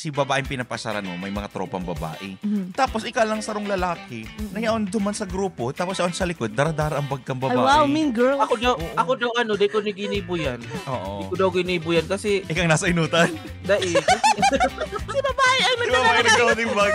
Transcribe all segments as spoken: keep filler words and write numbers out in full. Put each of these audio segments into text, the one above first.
si babaeng pinapasaran mo, may mga tropang babae. Mhm. Tapos ikaw lang sarong lalaki, Mhm. na yaon duman sa grupo, tapos yaon sa likod, daradara ang bagkang Ay, babae. Wow, mean girl. Ako daw, Oo. ako daw ano, di ko ni ginibo yan. Di Oo. ko daw ginibo yan kasi, Ikang nasa inutan. dai. Si babae ang Di ba may nagkaroon bag?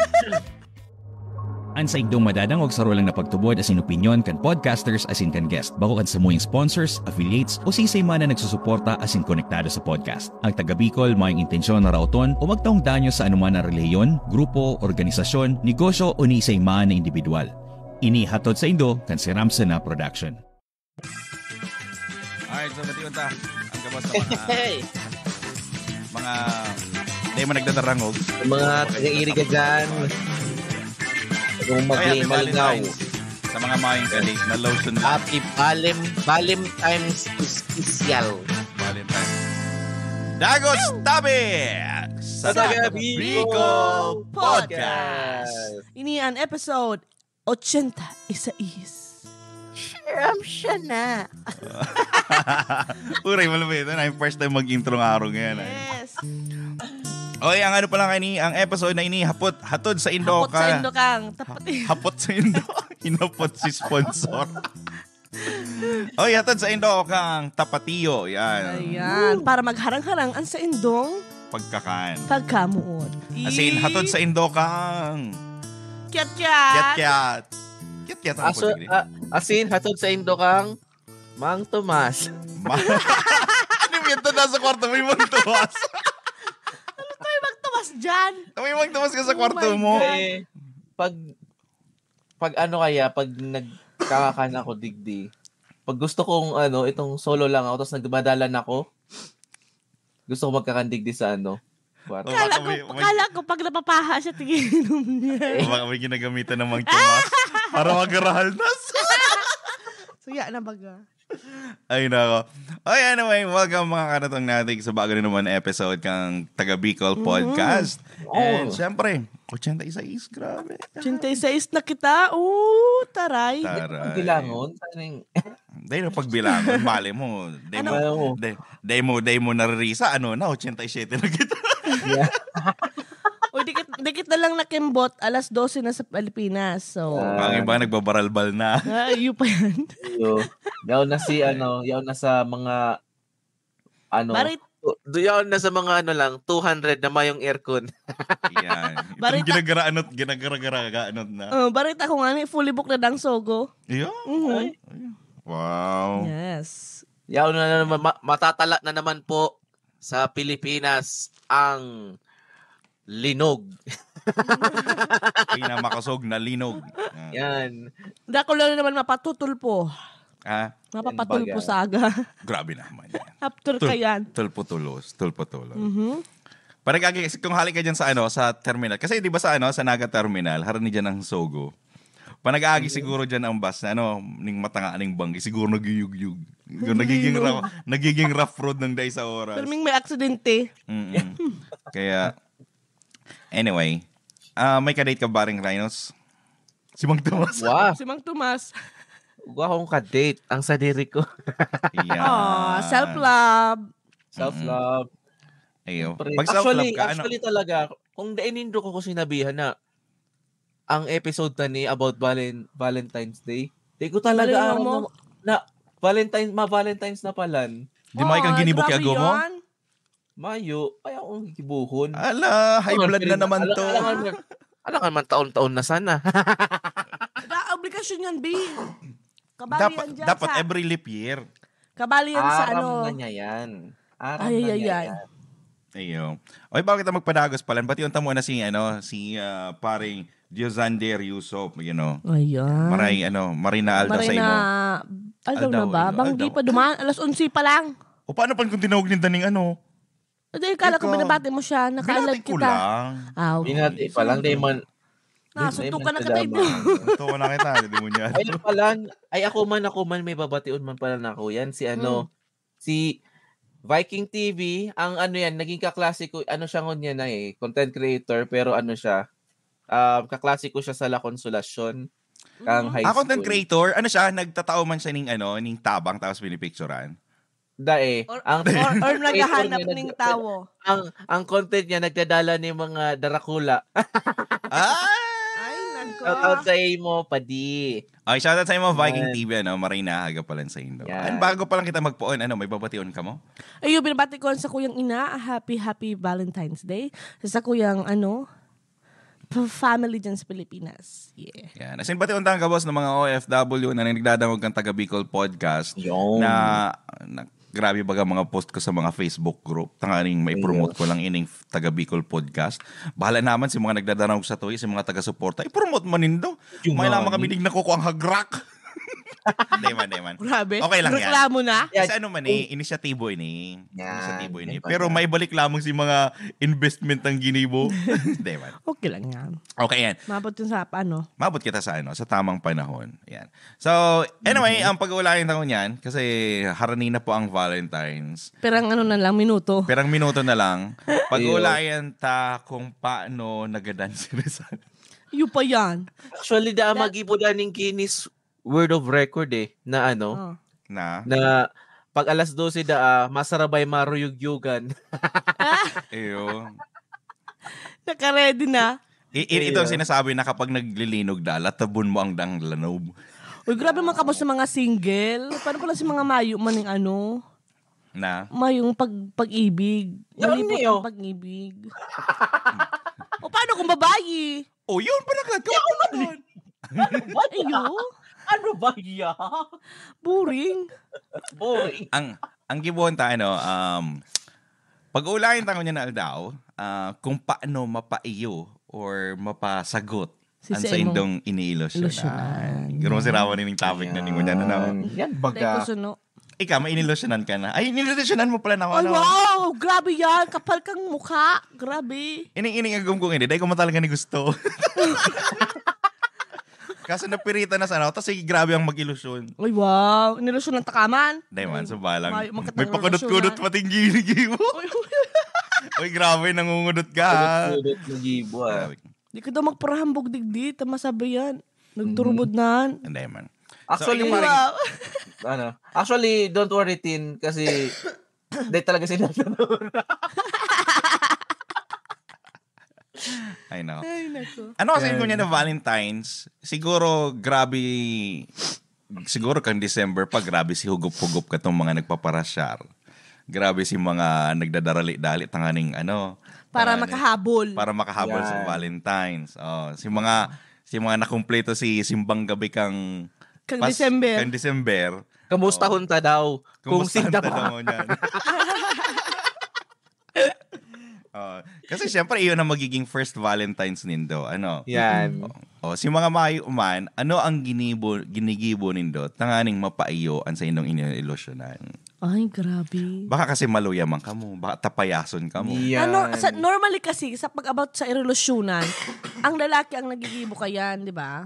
An saindong madadangog saro lang na pagtubod asin opinyon kan podcasters asin kan guest, bako kan samuyang sponsors, affiliates, o siisay man na nagsusuporta asin konektado sa podcast. Ang taga Bicol mayong intensyon na raoton o magtaong danyo sa anuman na relihiyon, grupo, organisasyon, negosyo o ni isay man na indibidwal. Ini hatod saindo kan Siramsena Production. Alright, so batiyon ta. Ang gabas sa mga, Hey! mga, di mo nagdadarangog. Sa mga taga-Iriga dyan, kung Ay, happy magli- maligaw. Valentine's. Sa mga mayong kadate, na lotion lang. Happy Valem-, Valentine's Special. Valentine's. Dagos Tabi! Sa Taga Taga Bicol Podcast. Ini an episode ochenta y seis. Siram siya na. Uray, malapit na. Yung first time mag-intro ng araw ngayon. Eh. Yes. Oy, ang ano pala kaini, ang episode na ini, hapot, hatod sa Indo Hapot sa ka. Indo kang. Tapos, Hapot sa Indo. Hinapot si sponsor. Oy, hatod sa Indo kang Tapatio. Yan. Ayan. Para magharang-harang ang sa Indong Pagkakan. pagkamuot. Asin, hatod sa Indo kang Kiat-kiat. Kiat-kiat. Kiat-kiat ang Aso, puti. ah, asin, hatod sa Indo kang Mang Tomas. Ma- ano yung nasa kwarto mo yung Mang Tomas? Ano tayo magtawas dyan? Ano yung Mang Tomas ka sa Oh kwarto my mo? God. Eh, pag, pag ano kaya, pag nagkakakan ako digdi, pag gusto kong ano, itong solo lang ako, tapos nagmadalan ako, gusto ko magkakandigdi sa ano, kwarto. Oh, Kala baka ko, may, may, kala ko pag napapaha siya, tingin niya. baka may ginagamitan ng Mang Tomas para magarahal na. Suya na baga. Ay, nako. Ay, anyway, welcome mga kanatong natin sa bago na naman na episode kang Taga Bicol Mhm. Podcast. And Oh. syempre, ochenta y seis, grabe. Ochenta y seis na kita. Oh, taray. Taray. Bilangon, saning Dahil na pagbilangon, mali mo. Day mo, Ano? day, day mo, day mo naririsa, ano na, ochenta y siete na kita. O, dikit, dikit na lang nakimbot, alas dose na sa Pilipinas. So, Ah. Ang iba nagbabaralbal na. ah, yun pa yan. Yo. Yaw na si ano, yaw na sa mga ano, Barit, do yaw na sa mga ano lang, two hundred na mayong aircon. Yan. Itong Barita- ginagaraanot, ginagaragaragaanot na. oh, barita ko nga ni, fully book na dang Sogo. Iyo? Mhm. Wow. Yes. Yaw na naman, ma- matatala na naman po sa Pilipinas ang linog. Pinamakasog na linog. Ah. Yan. Dako lang naman mapatutulpo. Ah, Mapapatulpo Kumbaga. sa aga. Grabe naman yan. After Tul- ka yan. Tulpo-tulos, tulpo-tulos. Mhm. Parang kagi, kung hali ka dyan sa ano, sa terminal. Kasi di ba sa ano, sa Naga Terminal, harani dyan ang Sogo. Panag-aagi siguro dyan ang bus na ano, ning matanga ning banggi, siguro nagyuyugyug. Nagiging rough, nagiging rough road ng dai sa oras. Pero may aksidente. Mm-mm. Kaya, anyway, ah, may kadate ka ba ring Rhinos? Si Mang Tomas. Wow. Si Mang Tomas. Wa akong kadate. Ang sadiri ko. Yan. Oh, self-love. Self-love. Ayo. Pre- Pag self-love actually, ka, ano? Actually talaga, kung dai nindo ko sinabihan na ang episode na ni about Valen- Valentine's Day, di ko talaga Malinaw aram mo? na, na Valentine, ma-Valentine's na palan. Di mo ikang Ay, ginibo grabe kaya gumo? Yan. Mayo, ay akong gibuhon. Ala, high blood na naman to. Alangan man, alangan man taon-taon na sana. Da, obligasyon yan, B. Kabali Dapat, yan dyan dapat sa, every leap year. kabali yan sa Aram ano. na niya yan. Aram Ay, na ay, niya ay. yan. Ayo. Oy, bakit ang magpadagos pala? Bati unta muna si, ano, si ah, paring Diosander Yusuf, you know. Ayan. Maray, ano, maray na aldaw sa Maray na, imo. aldaw na Aldaw, ba? aldaw, Banggi aldaw. Pa duman, alas onse pa lang. O paano pag kung tinawag ninda ning ano? Hindi, kala ko Ikaw. binabati mo siya, nakaalag Binati ko kita. lang. Aw. Binati pa lang, di man. Nasutukan na Di kita, man Indo. kadama. Ito ko na kita, di mo niya. Ay, palan, ay ako man, ako man, may babation man pala na ako yan. Si ano, si Viking T V, ang ano yan, naging kaklase ko, ano siya ngunyan na eh, content creator, pero ano siya, ah, kaklase ko siya sa La Consolacion, kang Mhm. high Ah, content school. Creator, ano siya, nagtatao man siya ning ano, ning tabang tapos pinipicturan? Dae. Or, Ang or, or naghahanap niya ning nag- tawo. ang ang content niya nagdadala ni mga Dracula. Ah! Ay, nagko. Shout out sa imo, padi. Okay, shoutout sa imo, Viking Yan. T V, ano, Marina, haga pa lang sa indo. Yan. And bago pa lang kita magpoon, ano, may babation ka mo? Ayun, binabati ko sa kuyang ina, happy, happy Valentine's Day. Sa kuyang, ano, p- family dyan sa Pilipinas. Yeah. Yan. As in, bation ta ang gabos ng mga O F W na nagdadangog kan Taga Bicol Podcast Yun. na, na grabe baga mga post ko sa mga Facebook group. Tanganing may promote ko lang ining Taga Bicol Podcast. Bahala naman si mga nagdadangog sa tuyo, si mga taga-suporta. I-promote man nindo. Yung May mga lamang kami ni- dig nakukuha ang hagrak. Hindi man, hindi man. Grabe. Okay lang yan. Reklamo na. Yan. Kasi ano man eh, inisyatibo ini. Yan. Inisyatibo ini. Yan. Pero may balik lamang si mga investment ng ginibo. Hindi man. Okay lang yan. Okay yan. Mabot yun sa ano. Mabot kita sa ano, sa tamang panahon. Yan. So, anyway, ang pag-uulayan tayo niyan, kasi harani na po ang Valentine's. Perang ano na lang, minuto. Perang minuto na lang. Pag-uulayan ta kung paano nagadan si Rizal. Iyo pa yan. Actually, da magibo da ning Guinness World of Record eh, na ano, Oh. Na? Na pag alas dose da, ah, masarabay maruyugyugan. Iyo. Naka-ready na. I- i- ito ang Iyo. sinasabi na kapag naglilinog da, latabon mo ang dang lanob. Uy, grabe man kamo sa mga single. Paano pala si mga mayo man yung ano? Na? Mayong pag pag-ibig. Yaon Malibot niyo. Ang pag-ibig. O paano kung babae? O, yun pa na ka. Kaya ko naman. Ayo, Ano ba yan? Boring. Boring. Ang, ang gibohon ta, ano, um, pag-uulayan ta ngunyan na aldaw, ah, kung paano mapaiyo or mapasagot Si ang sa sa imong indong iniilusyonan. ilusyonan. Guro si Rawan ining topic na ningunyan, ano? Yan, Teko baga. suno. Ikaw, may inilusyonan ka na. Ay, inilusyonan mo pala na ako, Ay, ano? Wow! Grabe yan! Kapal kang mukha! Grabe! Ining, ining agom kong ini, dahil ko matagal ka ni gusto. Kaso napiritan na sana ako, tapos sige, grabe ang mag-ilusyon. Ay, wow! Inilusyonan ta ka man? Dahil man, sa balang. May- magkatang May pakudot-kudot ilusyonan. pating gini-gini mo. Uy, grabe, nangungudot ka, ha? Pudot na gibo, ah. Grabe. Di ka daw magparahambog digdi, tama sabi yan. Nagturubod na. Hindi man. Actually, So, yung parang- Wow! ano, actually, don't worry, Tin, kasi di talaga sila nanura. I know. Ay, nako. Ano kasi Yan. yung na Valentine's, siguro grabe, siguro kang December pa, grabe si hugup-hugup ka tong mga nagpaparasyar. Grabe si mga nagdadarali-dali tanganing ano. Para tanganing- makahabol. Para makahabol sa Yan. Valentine's. Oh, si mga si mga nakumpleto si simbang gabi kang Kang pas- December. Kang December. Kamustahon ta daw. Kung Kumusta sinda ang pa. tanaw niyan? Oh, kasi syempre, iyon ang magiging first Valentine's nindo. Ano? Yan. O, si mga mayo man, ano ang ginibo, ginigibo nindo tanganing mapaiyo ang sa inyong iniilusyonan? Ay, grabe. Baka kasi maluya man kamo, baka tapayason kamo. Yan. Ano, sa, normally kasi, sa pag-about sa irelasyonan, ang lalaki ang nagigibo kayan, di ba?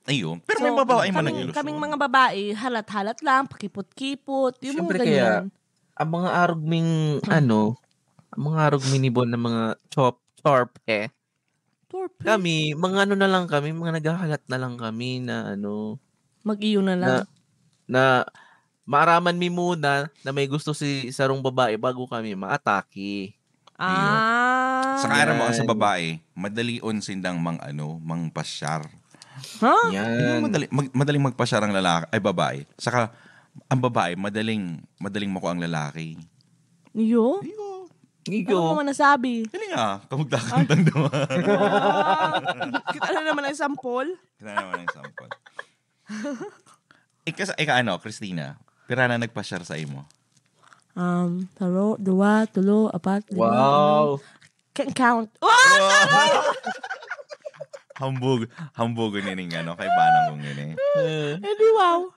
Ayun. Pero may So, babae man kaming, nag-ilusyon. Kaming mga babae, halat-halat lang, pakipot-kipot, yung Siyempre mga kaya, ganyan. Ang mga arog ming, ano, ang mga arog mini bon na mga chop, chorp, eh. Torpe. Kami, mga ano na lang kami, mga naghahalat na lang kami na ano, Mag-iyo na lang. na, na maaraman mi muna na may gusto si sarong babae bago kami maatake. Ah. Saka aram mo, ang sa Yan. babae, madalion sindang mang ano, mang pasyar. Ha? Yan. Yung madali, mag, madaling magpasyar ang lalaki, ay babae. Saka, ang babae, madaling, madaling makuha ang lalaki. Iyo? Iyo. Ano Igo. mo man nasabi? Dali nga, kamugdakan tang duma. Kita na naman ang sampol. Kita naman ang sampol. Ika, ika ano, Christina? Pira na nagpasyar sa imo? Um, taro, dua, tulo, apat, lima, Wow. ano. Can't count. Wow! Hambog, hambog nining ano, kay banang kong ini. Eh, Eh, di wow.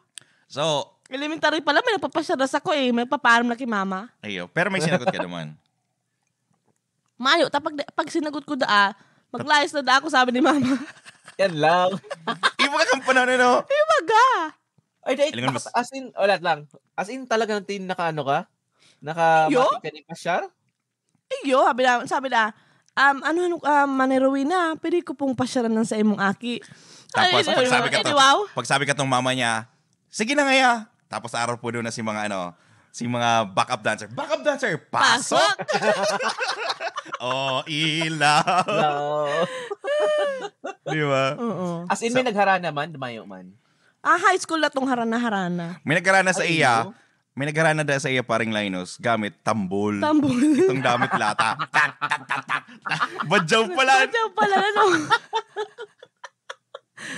So, Elementary pa lang, may nagpapasyar na sa ko eh. May papaaram na kay mama. Ayo, pero may sinagot ka naman. Mayo, tapag pag sinagot ko daa, maglayas na daa ako, sabi ni mama. Yan lang. Iba ka kang panahon, ano? Ibaga! Ay, dahil, Alam mo, mas- as in, wala lang. As in, talagang tin naka ano ka? Naka Yo? Ka ni Pasyar? Iyo, sabi na, sabi na, um, ano, ano, um, Manay Rowena, pwede ko pong pasyaran ng sa imong aki. Tapos, Ay, pag sabi ka eh, to, di wow? Pag sabi ka tong mama niya, "Sige na ngaya." Tapos araw po doon na si mga ano, Si mga backup dancer. Backup dancer, pasok! Oh, ilaw. No. Di ba? Oo. As in, may Sa- nagharana man, dumayo man. Ah, high school na tong harana-harana. May nagharana sa Ay, iya. no? May nagharana da sa iya, paring Linus, gamit tambol. Tambol. Itong gamit lata. Tak, tak, tak, tak. Badyaw pala. Badyaw pala, no?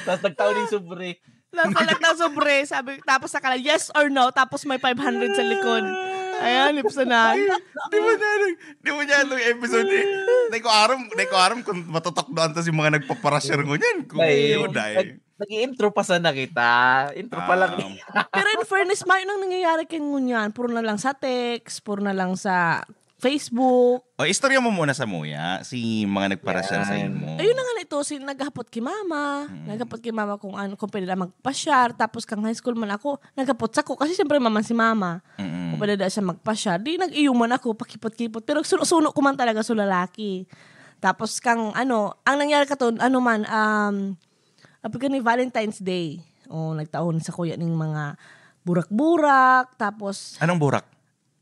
Tapos nagtao ni sobre. Nasa lang na sobre, sabi, tapos sa kala, yes or no, tapos may five hundred sa likod. Ayan, ipsa na. Di ba na, di ba niya itong episode eh? Di ko aram, di ko aram kung matutukdoan to si mga nagpaparasher ko niyan. Kung Ay, yun, ay. Nag-i-intro pa sana kita. Intro pa lang. Um, Pero in fairness, mayo nang nangyayari kay ngunyan. Puro na lang sa text, puro na lang sa Facebook. O, istorya mo muna sa muya, si mga nagparasher sa Yan. imo. Ayun na nga na ito, si, naghapot kay mama. Mm. Naghapot kay mama kung ano, kung pwede lang magpasyar. Tapos kang high school man ako, naghapot sa ko. Kasi siyempre, mama si mama. Mm. Kung pwede na siya magpasyar. Di nag-iyuman ako, pakipot-kipot. Pero suno-suno ko man talaga sa lalaki. Tapos kang ano, ang nangyari ka to, ano man, um, apod ka ni Valentine's Day. Oh, nagtaon sa kuya ning mga burak-burak, tapos Anong burak?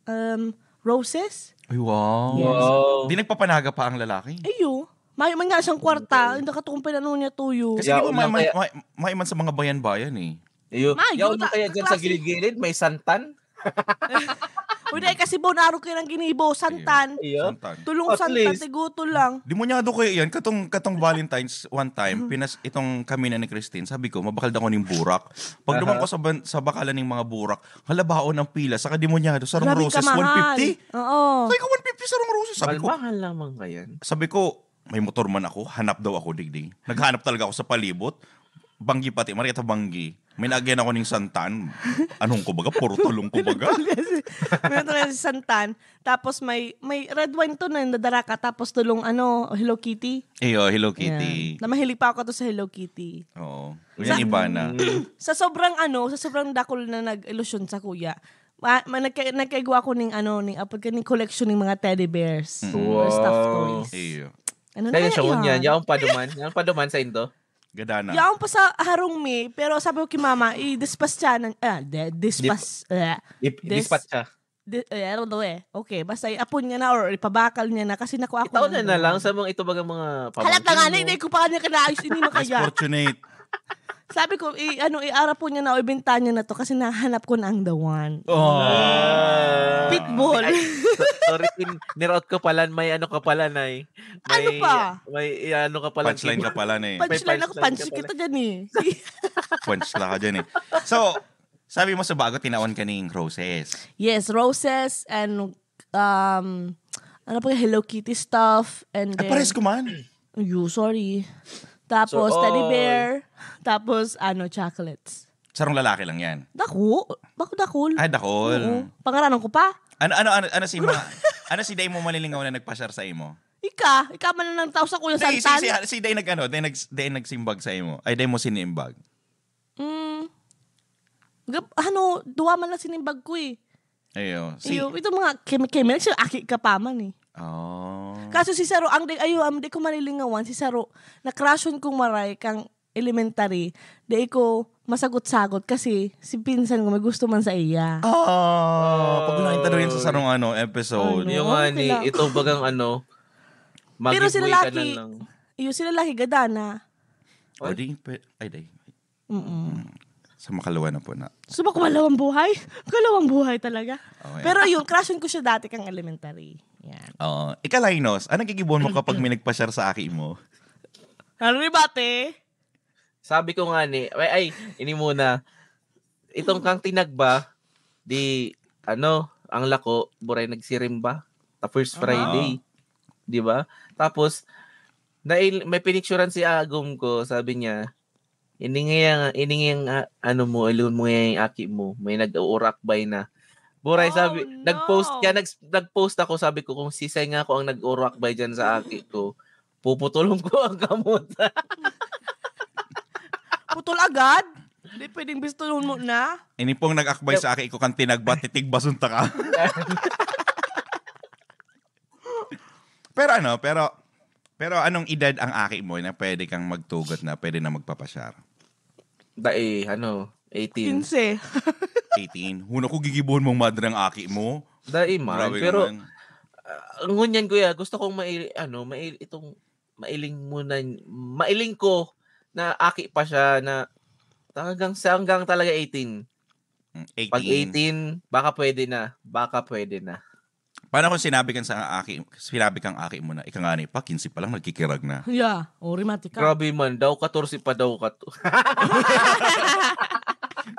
um, roses. Ay, wow. Wow. Di nagpapanaga pa ang lalaki? Ayo, mayo man nga siyang kwarta, hindi ka tukong pinano niya tuyo. Kasi Yaon di ba may, lang may, kaya- may, may man sa mga bayan-bayan eh. Iyo, Mayo, yaon mo ta- kaya dyan sa klase. gilid-gilid, may santan? Uy, dahil kasi bon, araw kayo ng ginibo, santan. Iyo. Santan. Tulong At santan, least. Tiguto lang. Demonyado kayo yan. Katong, katong Valentine's one time, pinas, itong kami na ni Christine, sabi ko, mabakal ako ning burak. Pag duman Aha. ko sa, ban, sa bakalan ng mga burak, halabaon ang pila, saka demonyado, sarong Grabe roses, kamahal. one fifty. Oo. Sabi ko, one fifty sarong roses. Sabi ko, Mahal-mahal lang man kayan. sabi ko, may motor man ako, hanap daw ako, digdi. Naghanap talaga ako sa palibot. Banggi pati, marita banggi. May naagyan ako ning santan. Anong kumbaga? Puro tulong kumbaga. May tulong si santan. Tapos may may red wine to na nadara ka. Tapos tulong ano, Hello Kitty. Iyo, Hello Kitty. Yan. Na mahilig pa ako to sa Hello Kitty. Oo. Sa- Yan, iba na. Sa sobrang ano, sa sobrang dakul na nag-ilusyon sa kuya, ma, ma, nagka, nagkaigwa ko ning ano, ning apod ka ning collection ng mga teddy bears. Mm. Or stuffed Wow. toys. Iyo. Ano na Kaya kaya siya ngunyan, yan? yaon pa duman. Yaon pa duman sa indo. Gadana. Yaon pa sa harong mi, pero sabi ko kay mama, i-dispatch siya. Ng, ah, de, dispatch. Ah, Dip, Dis- dispatch siya. Di, eh, I don't know eh. Okay, basta iapon niya na or ipabakal niya na kasi nakuha ko Itaw na na lang doon. sa mga ito bagang mga Halat na nga, pamangkin mo. hindi ko pa kanya kinaayos, hindi mo kaya. Misfortunate. Sabi ko, i, ano, iarapon niya na o ibenta niya na to kasi nahanap ko na ang the one. Oh. Ah. Pitbull. Ay, so- sorry, Tin. Nirout ko pala, may ano ka pala, Nay. May, Ano pa? May ano ka pala. Punchline ka pala na eh. Punchline ako, punchline punch ka kita pala. dyan eh. Punch na ka dyan eh. So, sabi mo sa bago, tinaon ka ning roses. Yes, roses and um ano pa, Hello Kitty stuff and Ay, then, pares ko man. Ayo, sorry. Tapos So, teddy oh. bear, tapos ano, chocolates. Sarong lalaki lang yan. Dako, bako dakol. Ay, dakol. Oo. Pangaranan ko pa. Ano, ano, ano, ano si mga, ano si day mo malilingaw na nagpa-share sa imo? Ika, ika man lang tao sa kuya Day, si, Santan. si, si day nag-ano, day, nag, day nagsimbag sa imo. Ay, day mo sinimbag. Mm. Gab- ano, duwa man lang sinimbag ko eh. Ayo. Si, Iyo, itong mga keme-keme, siya aki ka pa man eh. oh. Kaso si Saro, ang di, ayo, ang di ko malilingawan, si Saro, na-crushan kong maray kang elementary, di ko masagot-sagot kasi si pinsan ko may gusto man sa iya. Oh, pag nakita daw yan sa sarong ano, episode. Ano? Yung nga Okay ni, lang. ito bagang ano, Pero si mag-giveaway ka lalaki, na lang. Iyo, si lalaki, gadana. O di, pe- ay, day. Mm-mm. Sa makalawa na po na. So, baka malawang buhay? Kalawang buhay talaga. Okay. Pero yun, crushan ko siya dati kang elementary. Yan. Oo. Ika, Linus, anong gigibon mo kapag may nagpa-share sa aki mo? Ano rin ba, te? Sabi ko nga ni, ay, ay, ini muna. Itong kang tinagba, di, ano, ang lako, buray nagsirimba. Ta first Aha. Friday. Di ba? Tapos, na, may pinicturan si agom ko, sabi niya, iningi ang, iningi ang, ah, ano mo, ilon mo yung aki mo, may nag-uurakbay na. Buray, Oh, sabi, no. Nag-post ka, nag, nag-post ako, sabi ko, kung sisay nga ako ang nag-uurakbay dyan sa aki ko, puputulon ko ang kamot. Putol agad? Hindi pwedeng bistulon mo na. Ini pong nag-akbay sa aki ko kan tinagba, titigbason ta ka. Pero ano, pero pero anong edad ang aki mo na pwede kang magtugot na pwede na magpapashare? Dai, ano, eighteen. Kinse. eighteen. Huna ko gigibuhon mong madre ang aki mo. Dai man, Grabe pero naman. ah, ngunyan kuya, gusto kong mail ano, mail itong mailing muna, mailing ko na aki pa siya na hanggang sa hanggang talaga eighteen. Mm, Pag eighteen. eighteen, baka pwede na. Baka pwede na. Paano kung sinabi kang sa aki, sinabi kang aki mo na, "Ika nga ni pa, quince pa lang, nagkikirag na." Yeah. O, rimati ka. Grabe man daw, katorse pa daw ka to.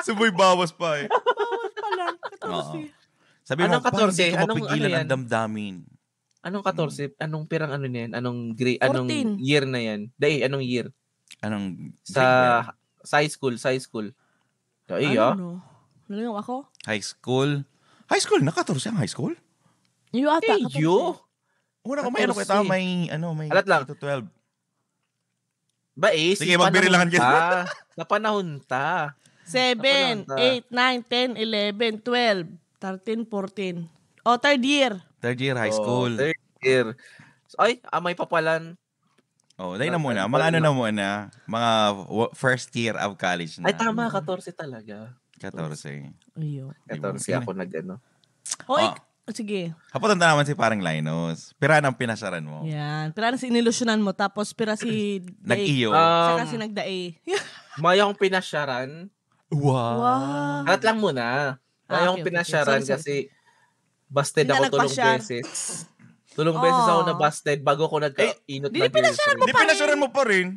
Suboy bawas pa eh. Bawas pa lang. Katorse. Sabi Anong mo, "Pa, katorse? Hindi ko Anong mapigilan ano ang yan? Damdamin." Anong katorse? Anong pirang ano niyan? Anong grade? Anong Fourteen. Year na yan? Dai, anong year? Anong Sa grade ba yan? Sa high school, sa high school. Sa Ano, iyo? No? Naliw ako? High school? High school? Na katorse ang high school? Iyo ata, Iyo? katorse. Una ko may ano kita, Katorse. may ano, may Alat lang. K to twelve. Ba eh, Sige, sa magbilang panahon ka. ta. Sa panahon ta. Seven, Sa panahon ta. eight, nine, ten, eleven, twelve, thirteen, fourteen. O, third year. Third year high Oh, school. Third year. Ay, amay pa palan. Oh, dahil na Nag- muna. ano Mga pa ano rin na ako? Muna. Mga w- first year of college na. Ay, tama, katorse talaga. Katorse. Iyo. Di ba? Katorse Sige. Ako nag-ano. O, Ah. ik- sige. Hapotan ta naman si Parang Linus. Pira nang pinasyaran mo? Yan. Pira na si inilusyonan mo, tapos pira si Dave, Nag-iyo. Um, saka si Nagdae. Maya akong pinasyaran. Wow. Wow. Alat lang muna. Ah, Maya okay, akong okay. pinasyaran Sorry, sorry, kasi busted Hindi ako ka tulong nagpasyar. beses. Tulong beses ako Oh. na busted bago ko nagka-inot Di na pinasyaran mo girlfriend. Di pinasyaran mo pa rin.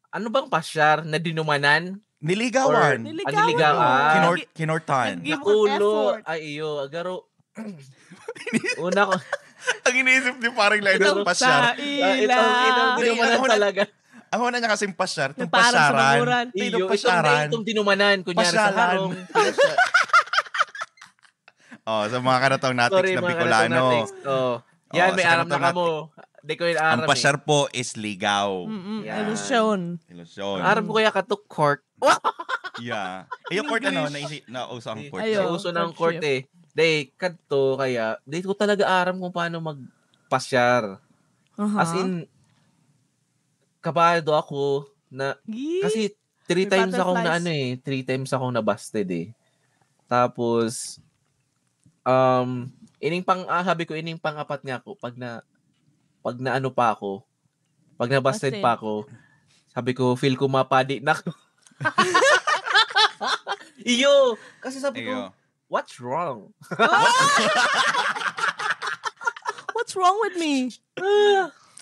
Ano bang pasyar na dinumanan? Niligawan. Or- Niligawan Niligawan. mo. Kinor- Nag- kinortan. nag-give ko ng Nakulo. effort. Ay, iyo. Agaro. Una ko. Ang iniisip ni Parang Linus, Itong pasyar. kaila. Ah, itong, itong Hindi, dinumanan ako na- talaga. Ako na niya kasing pasyar. Itong Yung parang sa pasyaran. baguran. Itong Iyo, itong, pasyaran. itong dinumanan. Kunyari sa Pasyalan. harong. Pinasya- Oh, sa mga kanatong natics Sorry, na mga Bicolano. kanatong natics. Oh. Yan, Oh, may sa aram na kanatong kamo. Di ko yung aram Ang pasyar eh. po is ligaw. Mm-mm. Yan. Ilusyon. Ilusyon. Ang aram ko kaya ka to court. Yeah. Yung court ano, English. naisi, nauso ang court. Ayo, Nauso ng court courtship. eh. Di, kadto kaya, di ko talaga aram kung paano magpasyar. Aha. As in, kabado ako na, Yee. kasi three May times akong na butterflies. ano eh, three times akong nabasted eh. Tapos, um, ining pang, ah, sabi ko, ining pang-apat nga ako, pag na, pag na ano pa ako, pag nabasted Busted. pa ako, sabi ko, feel ko mapadi na ako. Iyo! Kasi sabi ko, Iyo. What's wrong? What's wrong with me?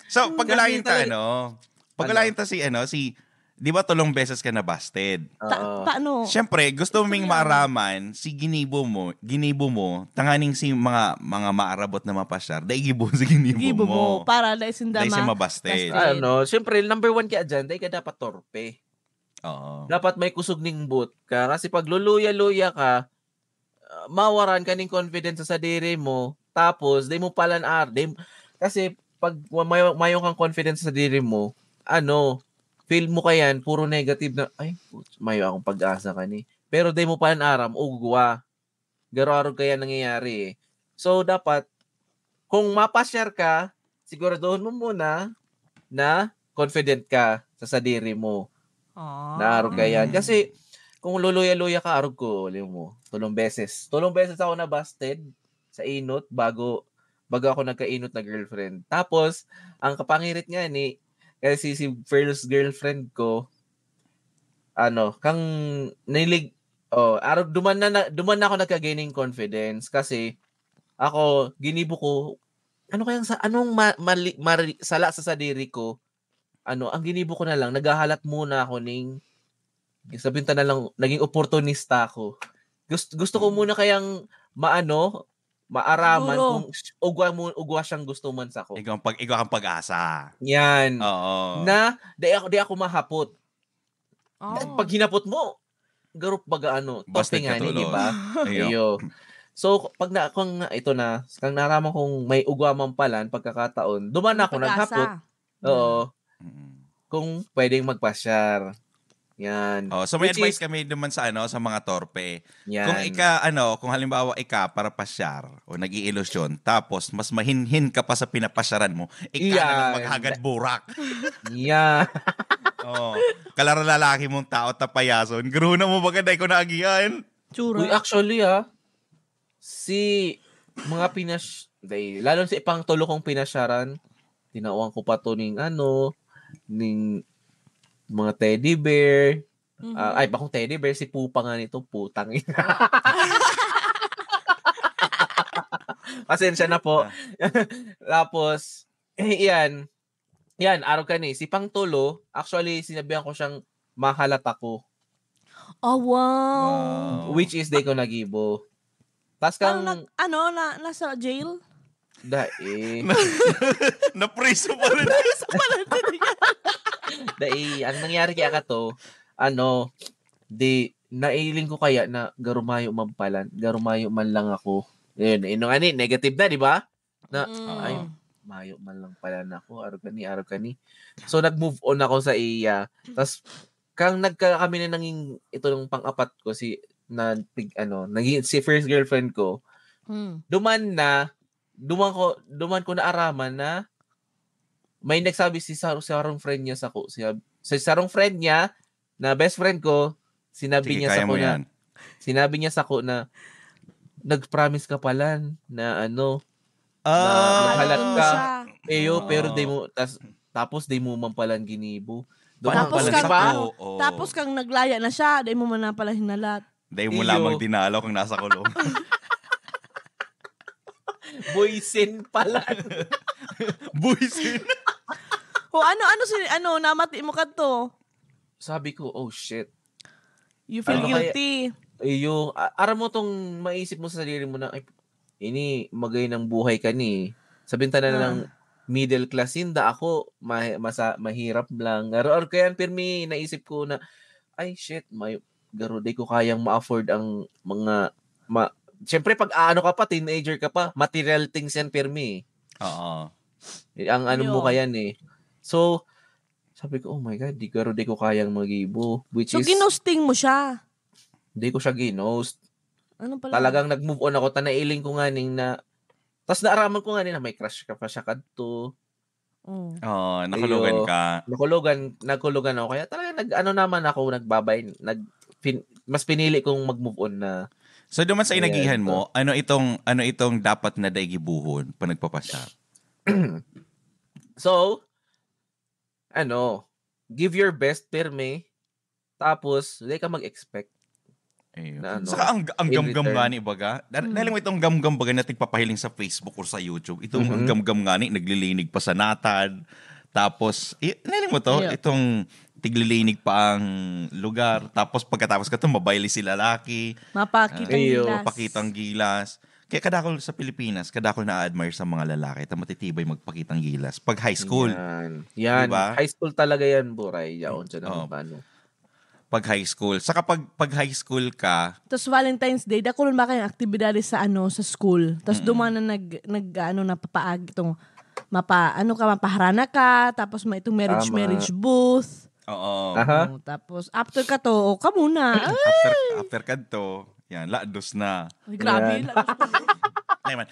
So, pag-ulayin ta, Kasi ano, pag-ulayin ta si, ano, si, di ba tulong beses ka nabasted? Ta- Oo. paano? Siyempre, gusto ming maaraman si ginibo mo, ginibo mo, tanganing si mga mga maarabot na mapasyar, dai gibo si ginibo Gibo mo. mo. Para dai sinda Dai siya ma- mabasted. Basta- Ano, siyempre, number one kaya dyan, dai ka dapat torpe. Oo. Dapat may kusog ning boot ka. Kasi pag luluya-luya ka, ah, mawaran ka ning confidence sa sadiri mo, tapos di mo palan ar, di, kasi pag wa- mayo, mayo kang confidence sa sadiri mo, ano, feel mo ka yan, puro negative na, "Ay, putz, mayo akong pag-asa kani." Pero di mo palan aram, ugwa. Garo-arog kaya nangyayari eh. So, dapat, kung mapasyar ka, siguraduhon mo muna na confident ka sa sadiri mo. Ah. Naarog ka yan. Mm. Kasi, kung luluya-luya ka, arog ko, alam mo, tulong beses. Tulong beses ako nabasted sa inot bago bago ako nagkainot na girlfriend. Tapos, ang kapangirit nga ni, kasi si first girlfriend ko, ano, kang nilig, oh, arog, duman na, na, duman na ako nagka-gaining confidence kasi ako, ginibo ko, ano kayang sa, anong ma, mali, mari, sala sa sadiri ko, ano, ang ginibo ko na lang, naghahalat muna ako ning, sabihin ta na lang, naging oportunista ako. Gusto, gusto ko muna kayang maano, maaraman Siguro. kung ugwa, mo, ugwa siyang gusto man sa ko. Ikaw ang pag ikaw ang pag-asa. Yan. Oo. Na, di ako, di ako mahapot. Oh. Pag hinapot mo, garup baga ano, Busted topping ka nga ni, tulos. di ba? Iyo. Iyo. So, pag na, kung ito na, kang naraman kong may ugwa man palan, pagkakataon, duman na ako Pag-asa. naghapot. Oo. Mm. Kung pwedeng magpasyar. Yan. Oh, so may Which advice is- kami naman sa ano sa mga torpe. Yan. Kung ika ano, kung halimbawa ika para pasyar o nag-iilusyon, tapos mas mahinhin ka pa sa pinapasyaran mo, ika na lang Yan. maghagad burak. Yeah. Oh, kalara lalaki mong tao tapayason. Guru na mo baga dai ko naagihan. Tsura. Uy, actually, ah, si mga pinas-, day, lalo si pang tulo kong pinasyaran, tinawan ko pa to ning ano, ning mga teddy bear. Mhm. Ah, ay, bakong teddy bear, si Pupa nga nito, putang ina. Pasensya na po. Ah. Tapos, eh, yan. Yan, araw kani. Si pang tulo, actually, sinabihan ko siyang mahalat ako. Oh, wow. Wow. Which is, di ko nagibo. Tas Ano, kang na, ano, na, nasa jail? Dai. Na-, napriso pa rin. Napriso pa rin. Dai, ang nangyari kaya ka to, ano, di, nailing ko kaya na garumayo man palan, garumayo man lang ako. Yun, yun nga ni, negative na, di ba? Na, Mm. "Ay, mayo man lang pala na ako, araw kani, araw kani." So, nag-move on ako sa iya. Tas, kang nagka-, kami na nanging, ito nung pang-apat ko, si, na, pig-, ano, naging, si first girlfriend ko, Mm. duman na, duman ko, duman ko naaraman na may nagsabi si sa-, sarong friend niya sako, si, si sarong friend niya, na best friend ko, sinabi Sige, niya kaya sako mo na, yan. sinabi niya sako na, "Nag-promise ka pala na ano, na Ah. maghalat Ano ka." siya? Iyo, pero di Oo. mo, tas, tapos di mo man palang ginibo. Doon Paano Tapos pala kang, sa ah, ko? Oo. tapos kang naglaya na siya, di mo man na pala hinalat. Dahil mo Iyo. lamang dinalaw kang nasa kulong. Buisin pala. Buisin. O ano, ano si, ano, namati mo kadto? Sabi ko, "Oh, shit." You feel Ano kaya guilty. Iyo, a-, aram mo tong maisip mo sa sarili mo na, "Ay, ini, magay ng buhay ka ni." Sabihin ta na Ah. lang, middle class, sinda ako, ma-, masa-, mahirap lang. Aro-, aro kaya pirmi naisip ko na, "Ay, shit, may, garo, di ko kayang ma-afford ang mga, ma-," Siyempre, pag aano ka pa, teenager ka pa, material things yan, pirmi. Oo. Eh, ang ano mo Yo. ka yan eh. So, sabi ko, "Oh my God, di, garo, di ko kayang magibo." Which So, is, ginosting mo siya? Di ko siya ginost. Ano pala? Talagang nag-move on ako, ta nailing ko nga ning na, tas naaraman ko nga nin na may crush ka pa siya kadto. Mm. Oo, nakulugan Iyo, ka. nakulugan, nagkulugan ako. Kaya talaga nag-ano naman ako, nagbabay, nag-, pin-, mas pinili kong mag-move on na. So, duman sa Ayan, inagihan so mo, ano itong, ano itong dapat na dai gibohon pa nagpapasya? So, ano, give your best, pirmi. Tapos, di ka mag-expect Ayun. na ano, Saka ang, ang in gamgam return. nga ni baga, na, Mm. nahiling mo itong gamgam baga na tigpapahiling sa Facebook or sa YouTube. Itong ang Mhm. gamgam nga ni, naglilinig pa sa natad. Tapos, i-, nahiling mo to? Iyo. Itong tiglilinig pa ang lugar. Tapos pagkatapos ka to, mabayli si lalaki. Mapakitang Iyo. gilas. Mapakitang gilas. Kaya kadakol sa Pilipinas, kadakol na-admire sa mga lalaki, ta matitibay magpakitang gilas. Pag high school. Yan. Yan. Di ba? High school talaga yan, Buray. Yaon siya naman Oo. paano. Pag high school. Saka pag, pag high school ka, Tas Valentine's Day, dakulon ba kayong aktibidades sa ano, sa school? Tas Mm. duman na nag-, nag-, ano, napapaag itong, mapa-, ano ka, mapaharana ka, tapos may itong marriage, Tama. marriage booth. Oo. Aha. Oh, tapos after ka to, o, ka muna. After, Ay! after ka to, yan, lados na. Ay, grabe, Yan. lados na. Ay, man.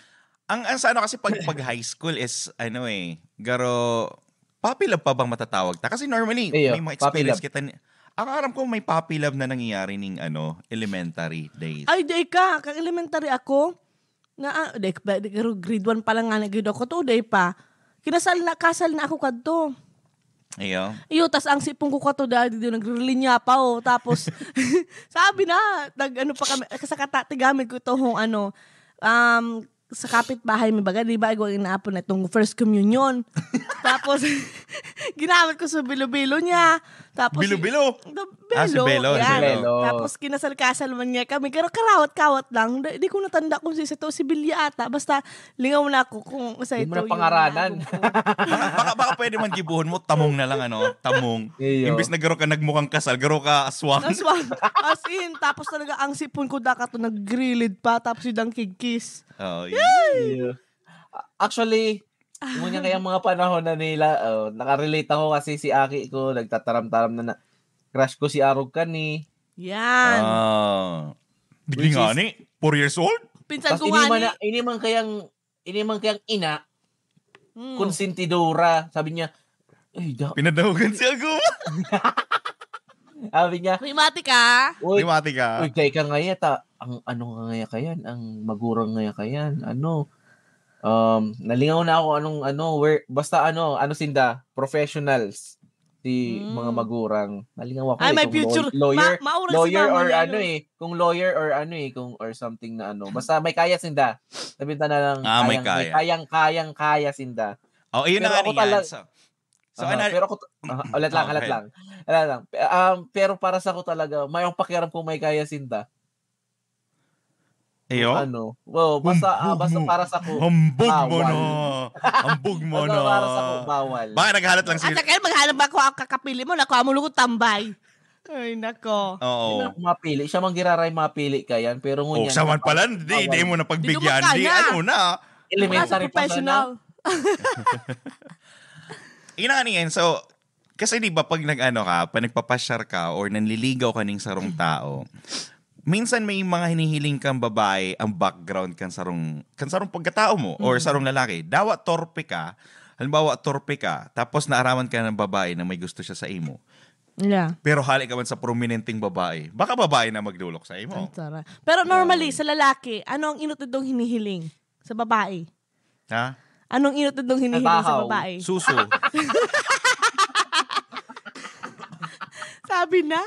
Ang, ang sa ano kasi pag, pag high school is, ano eh, garo, puppy love pa bang matatawag ta? Kasi normally, Iyo, may mga puppy experience love. kita ni, ang aram ko may puppy love na nangyayari ning ano, elementary days. Ay, di ka. Kang elementary ako, na, ah, di, ba, di, pero grade one pa lang nga na grade ako to, di pa. Kinasal na, kasal na ako kadto. Iyo. Iyo, tas ang sipon ko kato, dahil di nagrilinya pa, oh. Tapos, sabi na, nag, ano pa kami, sa katatigamit ko to, hong ano, um, sa kapitbahay, may baga, di ba, igwa inaapon na itong first communion. Tapos, ginamit ko sa bilo-bilo niya. Tapos, Bilo-bilo? The Ah, si Belo, Belo, si yan. Belo. Belo. Tapos, kinasal-kasal man niya kami. Pero karawat-kawat lang. Di, di ko natanda kung si, sa to, si Bilya ata. Basta, lingaw na ako kung sa Di mo ito na yung pangaranan. nabog ko. Baka, baka, baka pwede man gibuhon mo, tamong na lang, ano? Tamong. Iyo. Imbis na garo ka nagmukhang kasal, garo ka aswang. Aswang. As in, tapos talaga ang sipon ko daka to nagrilid pa, tapos yung dangkig kiss. Oo, Yay! Iyo. A-, actually, ngunyan kayang mga panahon na nila, oh, nakarelate ako kasi si aki ko, nagtataram-taram na, na, crush ko si Arog Kani. Yan. Ah. Digdi Which nga is ni, four years old? Pinsan Tas ko ini nga man ni. na, ini man kayang, ini man kayang ina, Mm. konsentidora. Sabi niya, "Ay, da-" Pinadahogan si Aguma. Sabi niya, May mati ka? "Uy, May mati ka. uy, gay ka nga yata. ang ano nga ngaya kayan, ang magurang ngaya kayan, ano, um, nalingaw na ako anong ano, where, basta ano, ano sinda, professionals. Si mga Hmm. magurang. Nalingaw ako Ay, eh, may kung law- future. Lawyer, Ma- maurang si lawyer mama or niya, ano no? eh, kung lawyer or ano eh, kung or something na ano. Basta may kaya sinda. Sabihin ta na lang, Ah, may kayang, may kaya. kayang, kayang, kaya sinda. Oh, ayun na Pero nga ako niyan. talag- So, so, Aha, ano, pero ako t- aha, ulit lang, oh, ulit okay. lang. Ulit lang. Pe- Um, pero para sa ako talaga, may akong pakialam kung may kaya sinda. Iyo? Ano? Well, basta, ah, Humbog basta mo. para sa ko, Humbog mo bawal. na. Humbog mo Basta na. para sa ko, bawal. Baka naghalat lang si At sa kaya maghanap ako ang kakapili mo, nakuha mo lugod tambay. Ay, nako. Oo. Yun ang mapili. Siya mang giraray mapili ka yan. Pero Oh, ngunyan, saman kapag pala, di, bawal. di mo na Di pagbigyan. dumakan Di, na. ano na. Elementary Wala sa pa sana. professional. Yun na nga niyan. So, kasi di ba pag nag-ano ka, pag nagpapasyar ka or nanliligaw ka ning sarong tao, minsan may mga hinihiling kang babae ang background kan sarong, kan sarong pagkatao mo or Mm. sarong lalaki. Dawa torpe ka, halimbawa torpe ka, tapos naaraman ka ng babae na may gusto siya sa imo. Yeah. Pero hali ka man sa prominenteng babae, baka babae na magdolok sa imo. Ang tara. Pero normally, Yan. sa lalaki, ano ang inot nitong hinihiling sa babae? Ha? Anong inot nitong hinihiling sa Trabaho. babae? Suso. Sabi na?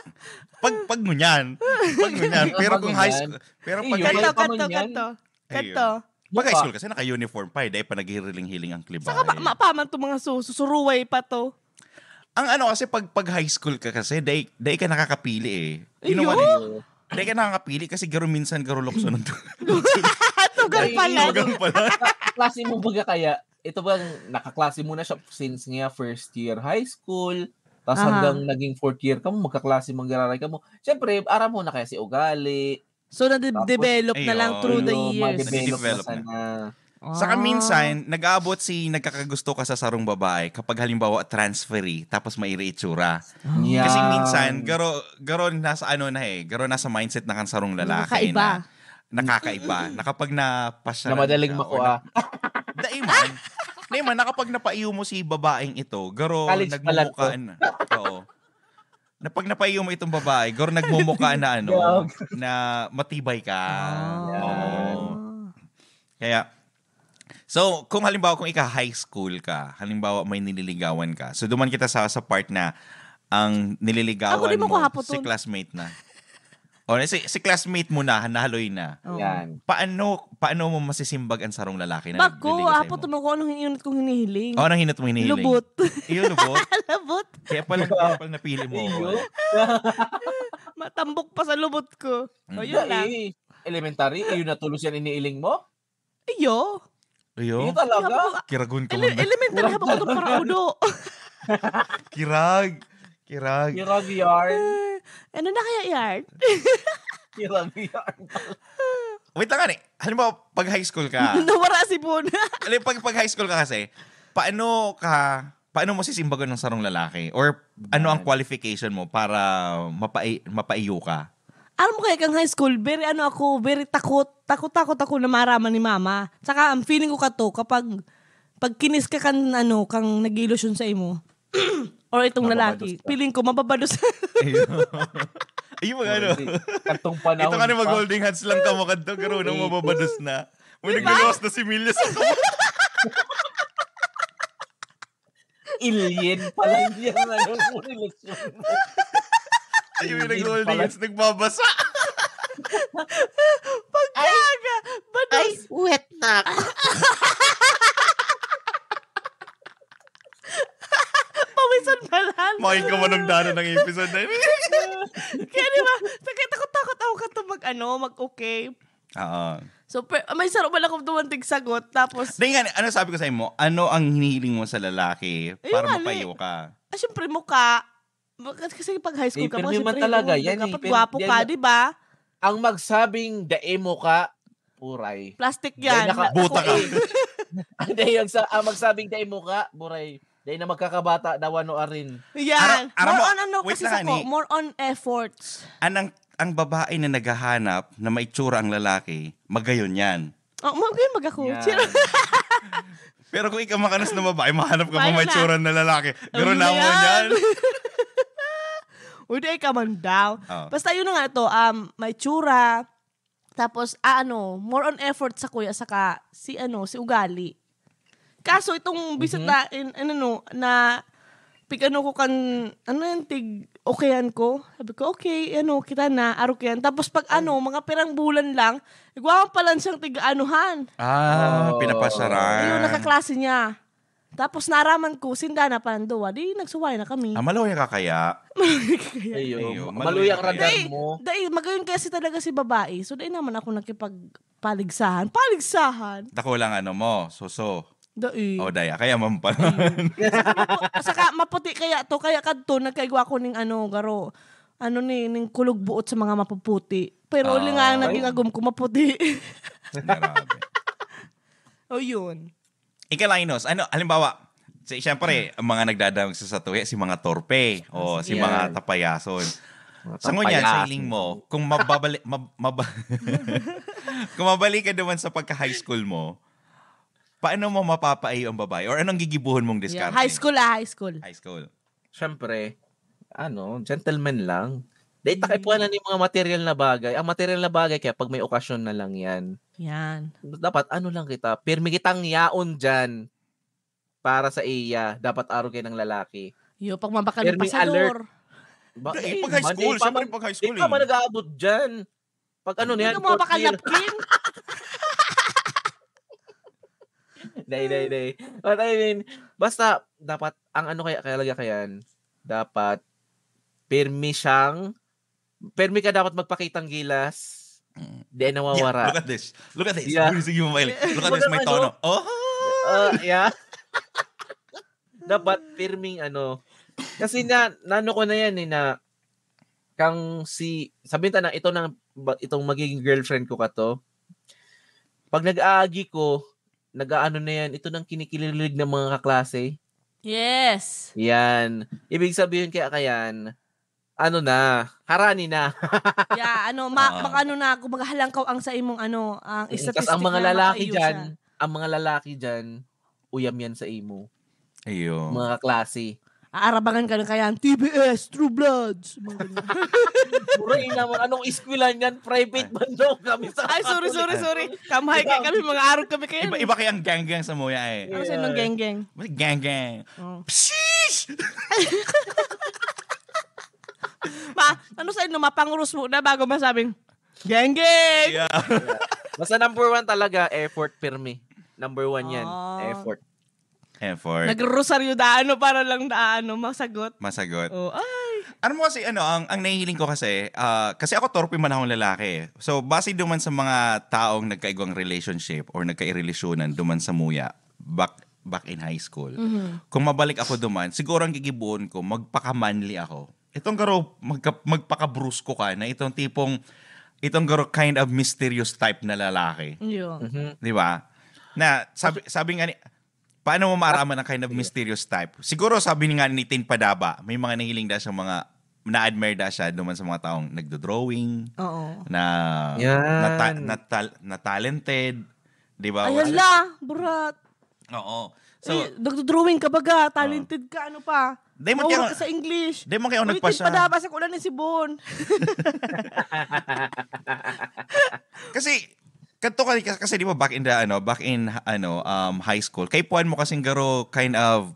Pag, pag ngunyan. Pag ngunyan. Pero Pag kung high ngunyan. school, pero Iyo, pag Kato, high pag kato, ngunyan. kato. Ayun. Kato. Pag high Mukha. school kasi naka-uniform pa eh. Dahil pa naghihiriling-hiling ang klibay. Saka ma- ma- pa man tong mga su- susuruway pa to. Ang ano kasi pag, pag high school ka kasi, dai, dai ka nakakapili eh. You know Iyo? what I- Dai ka nakakapili kasi garo minsan garo lukso ng tu- Tugang Ay, pala. Tugang pala. Kaklase mo baga kaya, ito bang nakaklase mo na siya since nga first year high school, tas Aha. hanggang naging fourth year ka mo, magkaklase mo, giraray ka mo. Siyempre, aram mo na kaya si ugali. So, nade-, Tapos, develop na lang Ayun. through the Ayun, years. madevelop na Nade-develop na. sana. Saka Ah. minsan, nag-aabot si nagkakagusto ka sa sarong babae kapag halimbawa transferee, tapos mairi itsura. Ah. Yan. Kasi minsan, garo, garo nasa ano na eh, garo nasa mindset na kan sarong lalaki Nakakaiba. na nakakaiba, na kapag napasyalan Na madaling siya or makua. na-, dai man. Dai man, na kapag napaiyo mo si babaeng ito, garo College pa lang nagmumukha to. na. Oo. Na pag napaiyo mo itong babae, garo nagmumukha na ano, Gag. na matibay ka. Ah. Oo. Kaya, so, kung halimbawa, kung ika high school ka, halimbawa, may nililigawan ka. So, duman kita sa, sa part na ang nililigawan Ako, di mo ko mo, hapoton. si classmate na. O, si, si classmate mo na, nahaloy na. Oo. Yan. Paano, paano mo masisimbag ang sarong lalaki na Bako, nagliligaw sa'yo? Hapoton mo kung anong inot kong hinihiling. O, anong inot mong hinihiling? Lubot. Iyo, lubot. Lubot. Kaya pala, kaya pala napili mo ako. Iyo. Matambok pa sa lubot ko. O, Mm. yun lang. Dai. Elementary, iyo na tulos yan iniiling mo? Iyo. Iyo? Iyo talaga? Iyo, Kiragon ka Ele-, man. elementary, habo ko itong paraudo. Kirag. Kirag. Kirag yarn. Eh, ano na kaya yarn? Kirag yarn. Wait lang, ani. Halimbawa, pag high school ka. Nawara si Bona. Alam, pag, pag high school ka kasi, paano ka, paano mo sisimbagon ng sarong lalaki? Or ano ang Yan. qualification mo para mapai-, mapaiyo ka? Alam mo kaya kang high school, very ano ako, very takot. Takot-takot ako na maaraman ni mama. Saka ang feeling ko kato, kapag, pag kinis ka kan, ano, kang nag-iilusyon sa imo, or itong lalaki, Mababados ka. feeling ko, mababados. Ayun. Ayun, mga Oh, ano. hindi. Kantong panahon Ito ka na pa. mag-holding hands lang ka mo kadto, garo na Wait. mababados na. May Di ba? nagluluwas na similya sa kamot. Alien pa lang yan, ano, relasyon mo. Ayun, Alien nag-holding pala. hands, nagbabasa. Pagkaga, Ay, bados. wet na ako. Pawisan pa lang. Main ka manong dana ng episode na yun. Kaya di ba, sakit, takot-takot ako kato mag, ano, mag-okay. Oo. So, per-, may saro man ako duman tigsagot, tapos Di nga, ano sabi ko sa imo? Ano ang hinihiling mo sa lalaki Ayun para nga, mapayo li. ka? Ah, syempre, mukha. Mukha, kasi pag high school Eh, ka, pero mga di man syempre, talaga, yung yan eh, dapat pero gwapo yan ka, na di ba? Ang magsabing dai mukha, uray. Plastic Dai yan. naka- Buta ka. Hindi, yung sa, ang magsabing dai mukha, buray. Dai na magkakabata, dawa no arin. Yan. Ara-, ara More mo, on ano, wait kasi lang, sa ko, ani. more on efforts. Anang, ang babae na naghahanap na may tsura ang lalaki, magayon yan. Oh, magayon mag ako. Yan. Sino? Pero kung ikaw makanos na babae, mahanap ka pa Paano may na? tsura na lalaki. Pero Ano na namon yan? yan? Uy, di ka man daw. Oh. Basta yun na nga to, um, may tsura, Tapos, ah, ano, more on effort sa kuya, saka si, ano, si ugali. Kaso itong bisit Mhm. na, in, in, ano, na pig-ano ko kan, ano yan, tig-okayan ko. Sabi ko, "Okay, ano, kita na, aro ko yan." Tapos pag, ano, mga pirang bulan lang, igwa ko pala siyang tig-anuhan. Ah, Oh. pinapasaran. Ayun, nakaklase niya. Tapos naraman ko, sinda na palanduwa. Di, nagsuway na kami. Ah, maluya ka kaya? Ayo, Ayo, maluya ang maluya radar Dai, mo. dai, magayon kasi talaga si babae. So, dai naman ako nakipagpaligsahan. Paligsahan? Dako lang ano mo, suso. Dai. O, daya. Kaya man pala. Saka maputi kaya to, kaya kadto, nagkaigwa ko ning ano, garo, ano ni, ning kulog buot sa mga mapuputi. Pero uli nga ang Ah. naging agom ko, maputi. Grabe. O yun. Ika, Linus, ano, halimbawa, si, siyempre, ang mga nagdadamag sa satuya, si mga torpe, o si Sige. mga Yan. tapayason. Mga Sa ngunyan, sa tapayason. hiling mo, kung mababali, mab, mab, kung mabalik ka naman sa pagka-high school mo, paano mo mapapaiyo ang babae? Or anong gigibuhon mong Yeah. diskarte? High school ah, high school. High school. Siyempre, ano, gentleman lang. Dahil Mm. takipuan na yung mga material na bagay. Ang material na bagay, kaya pag may okasyon na lang yan. Yan. Dapat, ano lang kita, pirmi kitang yaon dyan para sa iya. Dapat aro kayo ng lalaki. Yo, pag mabakal Pirming pasador. Ba, Dai, eh, pag high man, school, di pa syempre man- pag high Di school pa man eh. nag-aabot dyan. Pag ano na yan, Ano mo, fourth bakal year. napkin? Day, day, day. But I mean, basta, dapat, ang ano kaya, kaya lagi kayan, dapat, pirmi siyang, pirmi ka dapat magpakitang gilas, Mm. di nawawara. Yeah, look at this. Look at this. Yeah. Sige, sige, mamaili. Look at Look this, at may my tono. look. Oh! Ah, yeah. Dapat pirming ano. Kasi na, nano ko na yan eh, na kang si, sabihin ta na, ito na, ba- itong magiging girlfriend ko kato. Pag nag-aagi ko, nag-aano na yan, ito nang kinikililig ng mga kaklase. Yes. Yan. Ibig sabihin kaya kayan, ano na, harani na. Yeah, ano, ma, Ah. baka ano na ako, maghahalangkaw ang sa imong ano, ang Tas statistic ang mga na lalaki makaiyo dyan, siya. ang mga lalaki dyan, uyam yan sa imo. Ayun. Mga kaklase. Aarabangan ka na kaya ang T B S, True Bloods. Mga ganyan. Puro naman, anong eskwela niyan? Private man daw kami sa Ay, sorry, sorry, sorry. Kamhay kay kami, mga arog kami kayo. Iba, iba kayang gang-gang sa muya eh. Ano sa inong geng-geng? Gang-gang. Oh. Pshish! Ma, ano sa inyo, mapanguros mo na bago masabing, geng-geng! Yeah. Basta number one talaga, effort, pirmi. Number one yan, Ah. effort. Effort. Nagrosaryo da, ano, para lang da, ano, masagot. Masagot. Oh, ay. Ano mo kasi, ano, ang, ang nahihiling ko kasi, ah, kasi ako torpe man akong lalaki eh. So, base duman sa mga taong nagkaigwang relationship or nagkairelasyonan duman sa muya, back, back in high school, Mhm. kung mabalik ako duman, siguro ang gigibuon ko, magpakamanli ako. Itong garo, magka, magpakabrusko ka na itong tipong, itong garo kind of mysterious type na lalaki. Yo. Mhm. Di ba? Na sabi, sabi nga ni, paano mo maaraman ang kind of mysterious type? Siguro sabi nga ni Tin Padaba, may mga nahiling da siyang mga, na-admire da siya duman sa mga taong nagdo-drawing, Oo. na, Yan. na, ta- na, tal- na talented, di ba? Ay, hala, burat. Oo. So, So, nagdo-drawing ka baga, talented ka, ano pa? Di man Mahulog kaya- ka sa English. Di man kaya ako Uy, nagpasya. Tin Padaba, sa kulan ni Sibon. Kasi, kadto ka, kasi di ba back in the, ano, back in, ano, um, high school, kaipuhan mo kasing garo kind of,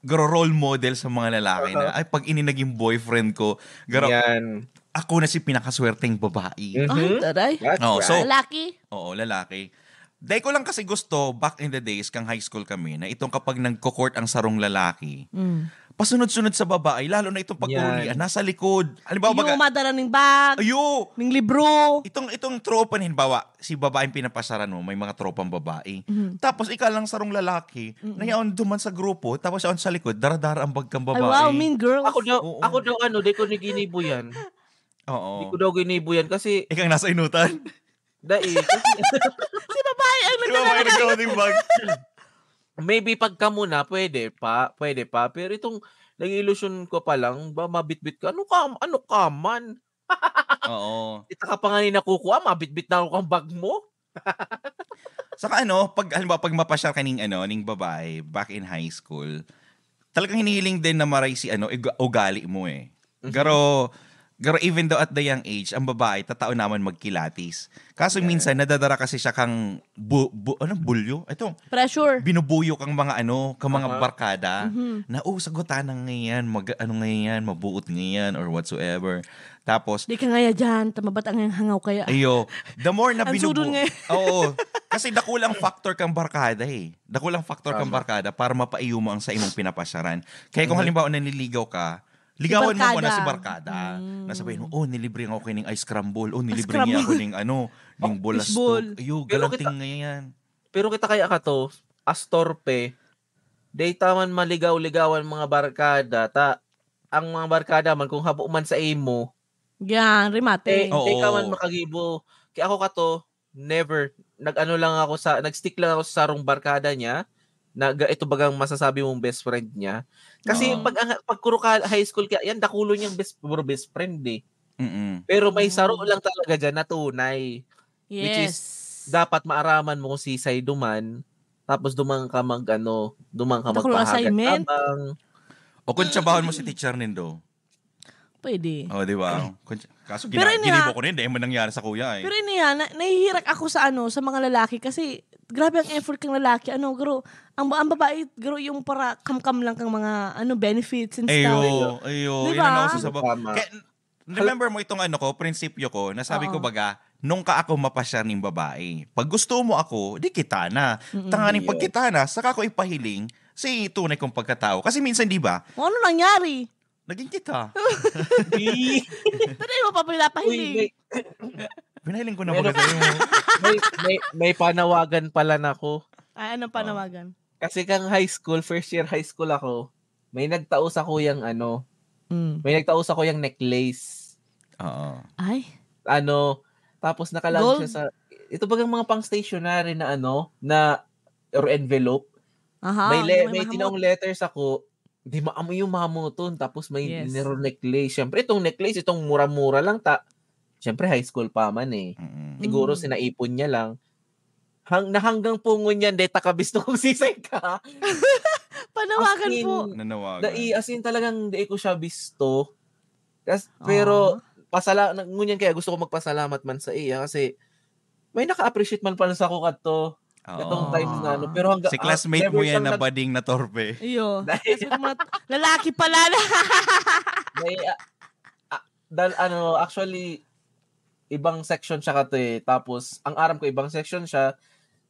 garo role model sa mga lalaki na, Uh-huh. ay, pag ini naging boyfriend ko, garo, Yan. ako na si pinakaswerteng babae. Mhm. Ay, taray. That's Oh, so, right. Lalaki. Oo, lalaki. Dahil ko lang kasi gusto, back in the days, kang high school kami, na itong kapag nagko-court ang sarong lalaki, Mm. pasunod-sunod sa babae, lalo na itong pagkurulian, Yan. nasa likod. Halimbawa, Yung baga, madala ng bag, ayo, ng libro. itong, itong tropa, halimbawa, si babaeng pinapasaran mo, may mga tropang babae. Mhm. Tapos, ikaw lang sarong lalaki, Mm-mm. na yaon duman sa grupo, tapos yaon sa likod, daradara ang bag kang Ay, babae. wow, mean girls. Ako daw, Oo. ako daw ano, di ko naginibo yan. Oo. Di ko daw ginibo yan kasi Ikaw nasa inutan. Dai, kasi Si babae ang Di ba, may nagdadala. nagkaroon bag? Maybe pag kamo na, pwede pa, pwede pa. Pero itong nag-ilusyon ko pa lang, ba mabitbit ka? Ano ka, ano ka man? Oo. Ita ka pa nga ni nakukuha, mabitbit na ako kang bag mo? Saka ano, pag, halimbawa, pag mapasyal ka ning, ano, ning babae, back in high school, talagang hinihiling din na maray si, ano, ig- ugali mo eh. Mhm. Pero, Pero even though at the young age, ang babae, tatao naman magkilatis. Kaso minsan, nadadara kasi siya kang bu- bu- ano, bulyo? Ito, Pressure. Binubuyo kang mga ano, kang mga barkada, na, oh, sagutan na ngayon, mag, ano ngayon, mabuot ngayon, or whatsoever. Tapos, Di ka ngaya dyan, tamabat ang hangaw kaya. Ayo, the more na Ang binubu- sudon ngayon. Oo. Kasi dakulang factor kang barkada eh. Dakulang factor kang barkada para mapaiyo mo ang sa imong pinapasyaran. Kaya kung halimbawa nanliligaw ka, ligawan mo muna si barkada. Na sabihin mo, oh, nilibre nga ako ning ice scramble. Oh, nilibre niya ako ning ano, ning bolas fishball. to. Ayo, Pero galanting kita- nga yan. Pero kita kaya ka to, as torpe, day taman maligaw-ligawan mga barkada, ta, ang mga barkada man, kung habo man sa imo, Yan, remate. eh, day ka man Oo. makagibo. Kaya ako ka to, never. Nag-ano lang ako sa, nag-stick lang ako sa sarong barkada niya, na ga- ito bagang masasabi mong best friend niya. Kasi Oo. pag, ang- pag kuro ka high school, kaya yan, dakulo niyang best, puro best friend eh. Mm-mm. Pero may saro lang talaga dyan na tunay. Yes. Which is, dapat maaraman mo kung sisay duman, tapos duman ka mag, ano, duman ka Dakulang assignment. Magpahagad-abang. O kung tsabahon mo si teacher nindo. Pwede. Oh, di ba? Kung, kaso Pero gina- ini ginibo nga- ko niya, dahil man nangyari sa kuya eh. Pero ini nga, na, nahihirak ako sa ano, sa mga lalaki kasi grabe ang effort kang lalaki. Ano, garo, ang, ang babae, garo yung para kamkam lang kang mga ano benefits and stuff. Ayo, ayo. Di Yun ang ba? nauso sa ba- Tama. Kaya, remember mo itong ano ko, prinsipyo ko, na sabi ko Oo. baga, nung ka ako mapasyar ning babae. Pag gusto mo ako, di kita na. Tanganing pag kita na, saka ko ipahiling si tunay kong pagkatao. Kasi minsan, di ba, Kung ano nangyari? naging kita. Uy, Pero yung pa pinapahiling. may, Pinahiling ko na Meron- baga sa'yo. may, may, may panawagan pala na ako. Ay, anong panawagan? Kasi kang high school, first year high school ako, may nagtao sa kuyang ano, Mm. may nagtao sa kuyang necklace. Oo. Ay. Ano, tapos nakalang Gold? siya sa, ito bagang mga pang stationery na ano, na, or envelope. Aha, may, le- yung may mahamot. Tinaong letters ako, di maamo yung mahamuton, tapos may Yes. niro necklace. Siyempre, itong necklace, itong mura-mura lang, ta, siyempre, high school pa man eh. Mm-mm. Siguro, Mm. sinaipon niya lang. Hang, na hanggang pungon yan, deta ka bisto kung sisay ka. Panawagan As in, po. Nanawagan. Dai, as in, talagang dai ko siya bisto. Kas, pero, pasala, na- ngunyan kaya gusto ko magpasalamat man sa iya kasi may naka-appreciate man pala sa ako kadto. Oo. Itong times na ano. Pero hangga, Si classmate never mo yan siyang na nag- bading na torpe. Iyo. Dahil- Sabi ko, mga lalaki pala na. May, ah, ah, dal, ano, actually, ibang section siya kato eh. Tapos, ang aram ko, ibang section siya.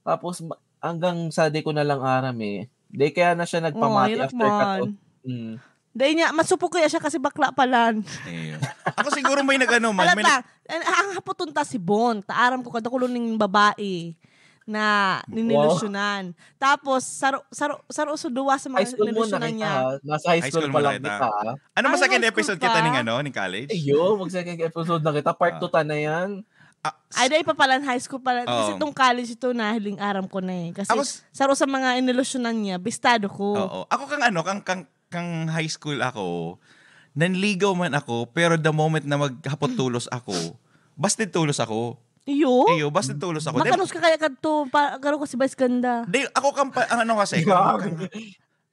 Tapos, ma- hanggang sa di ko na lang aram eh. Di kaya na siya nagpamati Oh, hirap after kato. man. Mm. Dahil niya, masupog kaya siya kasi bakla palan. Ayun. Ako siguro may nag-ano man. Alam May ta, ang, ang hapoton ta si Bon, taaram ko kadakulo ning babae na ninilusyonan. Tapos, saro, saro, saro sa duwa sa mga High school mo na nilusyonan kita, niya. ha? Nasa high High school school pa mo lang na kita. kita, ha? Ano Ay, mas second high school episode kita pa? ning ano, ning college? Ayo, mag-second episode na kita. Part two ta na yan. Ah, Ay, dahil pa pala high school pala. Kasi Oo. itong college ito na hiling aram ko na eh. Kasi Ako s- saro sa mga inilusyonan niya, bistado ko. Oo. Ako kang ano, kang, kang, kang high school ako, nanligaw man ako, pero the moment na maghapot tulos ako, busted tulos ako. Iyo? Iyo, busted tulos ako. Then, Makanos ka kaya kadto, pa, garo ka si Vice Ganda. Di, ako kang, pa- ang ano kasi, kang, kang-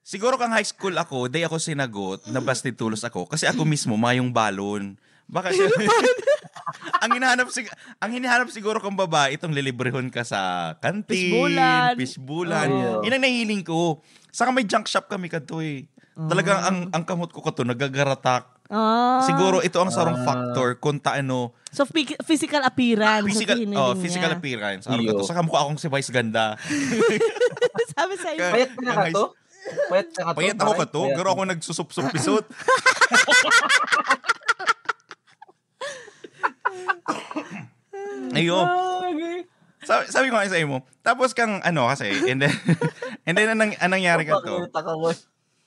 siguro kang high school ako, di ako sinagot, na busted tulos ako, kasi ako mismo, mayong balon. Baka siya, ang hinahanap sig ang hinahanap siguro kong babae, itong lilibrehon ka sa kantin, Fishbowlan. Fishbowlan. Oo. Yun ang nahiling ko. Saka may junk shop kami kadto eh. Talagang ang, ang kamot ko kadto, nagagaratak. Ah. Siguro ito ang sarong Ah. factor kung taano So, fi- physical appearance. physical, Ang oh, hiniling physical niya. appearance. Ano Iyo. Ka to? Saka mukha akong si Vice Ganda. Sabi sa'yo. Ka- Payat ka na Ang to? Payat ka to? Payat ako ka to. Garo ako nagsusupsup pisot. Ayo. Sabi, sabi ko nga sa imo. Tapos kang ano kasi, and then, and then anong, anong nangyari ka to? Pakita ka mo.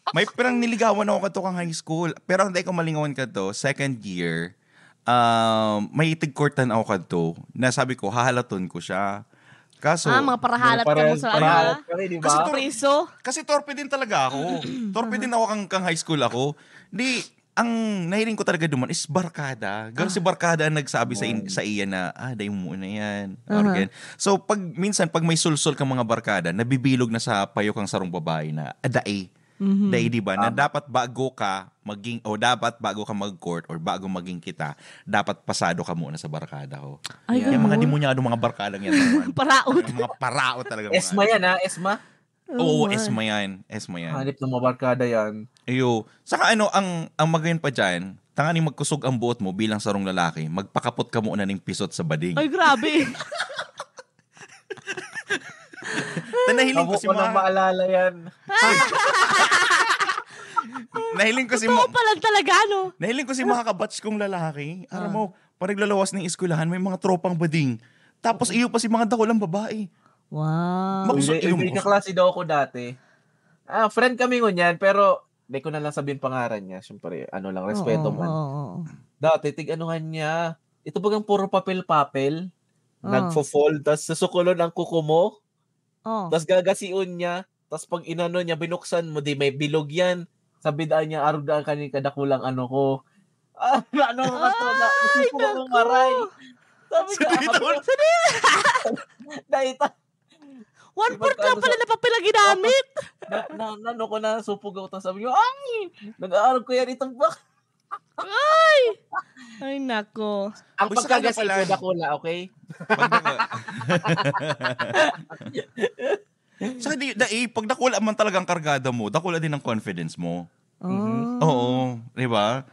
May pirang niligawan ako kadto kang high school. Pero hindi ko malingawan kadto, second year, um, may tigkortan ako kadto na sabi ko, hahalaton ko siya. Kaso, Ah, mga parahalat ka mo sa ano, Parahalat ha? kami, di ba? Kasi to- Priso? Kasi torpe din talaga ako. Torpe din ako kang, kang high school ako. Di, ang nahiling ko talaga duman is barkada. Garo si barkada ang nagsabi sa in- sa iya na, ah, dai mo na yan. Or Aha. ganyan. So, pag, minsan, pag may sulsol kang mga barkada, nabibilog na sa payo kang sarong babae na, ah, dai. Mhm. Dai, di ba, na Tama. dapat bago ka maging, o dapat bago ka mag-court or bago maging kita, dapat pasado ka muna sa barkada ko. Ay, Yeah. Yung mga ganun. Demonyadong mga barkadang yan naman. Paraot. Yung mga paraot talaga, mga Esma yan, ha? Esma? Oo, my. Esma yan. Esma yan. Hanip ng mga barkada yan. Iyo. Saka ano, ang, ang magayon pa dyan, tanganing magkusog ang buot mo bilang sarong lalaki, magpakapot ka muna ning pisot sa bading. Ay, grabe. Ta nahiling ko Ako si ko lang mga, maalala yan. nahiling ko si Totoo mga, pa lang talaga, no? nahiling ko si mga kabatch kong lalaki. Aram Ah. mo, pag naglalawas ng eskwelahan, may mga tropang bading. Tapos iyo pa si mga dakulang babae. Wow. Makusog Hindi, ilong hindi mo. kaklase daw ako dati. Ah, friend kami ngunyan, pero di ko na lang sabihin pangaran niya. Siyempre, ano lang, respeto Oo, man. oo, oo. Dati, tig-anuhan niya. Ito bagang puro papel-papel. Oo. Nagfo-fold, tas susukulon ang kuko mo, Oh. tas gagasion niya, tas pag inano niya, binuksan mo, di may bilog yan. Sabi daan niya, "Arog daan kanin kadakulang ano ko." Ah, ano ko, Ay, nasusuko naku. Kong maray. Sabi niya, Sabi sabi doon. ko, "Dahil ta-" One Di fourth lang magkano pala sa- na papel ang ginamit. na, na, na, ano ko na, supog ako. Tapos sabi niyo, "Ay! Nag-aarog ko yan itong bak." Ay! Ay, nako. Ang Uy, saka pagkagasi pala- ko, dakula, okay? Pag dakula. Saka di, dai, pag dakula man talagang kargada mo, dakula din ang confidence mo. Oh. Oo, di ba?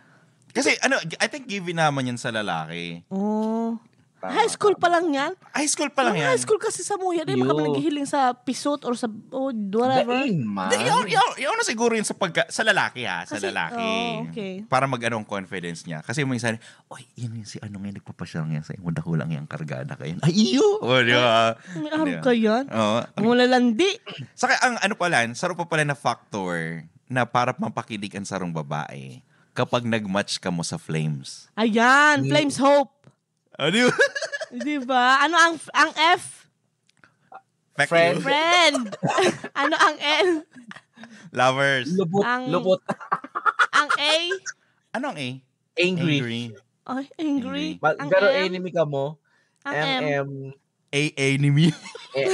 Kasi ano, I think given naman yan sa lalaki. Oh. Tama, High school tama. pa lang yan? High school pa lang Mga yan. High school kasi sa muya, di Yo. makapag-healing sa pisot or sa oh, whatever. Daing man. Di, yun, yun, yun na siguro yun sa pagka, sa lalaki ha, sa Kasi- lalaki. oh, okay. Para mag-ano ang confidence niya. Kasi minsan, oy, yun yung si ano nga, nagpapasyal nga sa imo, dakulang yung kargada kayo. Ay, iyo! O, di ba? May arog Di ba? ka yan? Oo. Mga lalandi. Saka ang ano pala, saro pa pala na factor na para mapakilig ang sarong babae kapag nag-match ka mo sa flames. Ayan, Ni- Flames Hope. Ah, di ba? Di ba? Ano ang ang F? Fuck Friend. you. Friend. Ano ang L? Lovers. Lubot, Ang- lubot. Ang A? Ano ang A? Angry. Angry. Ay, angry. Ma- Ang pero M? enemy ka mo. Ang M, M. M. A, enemy. Eh,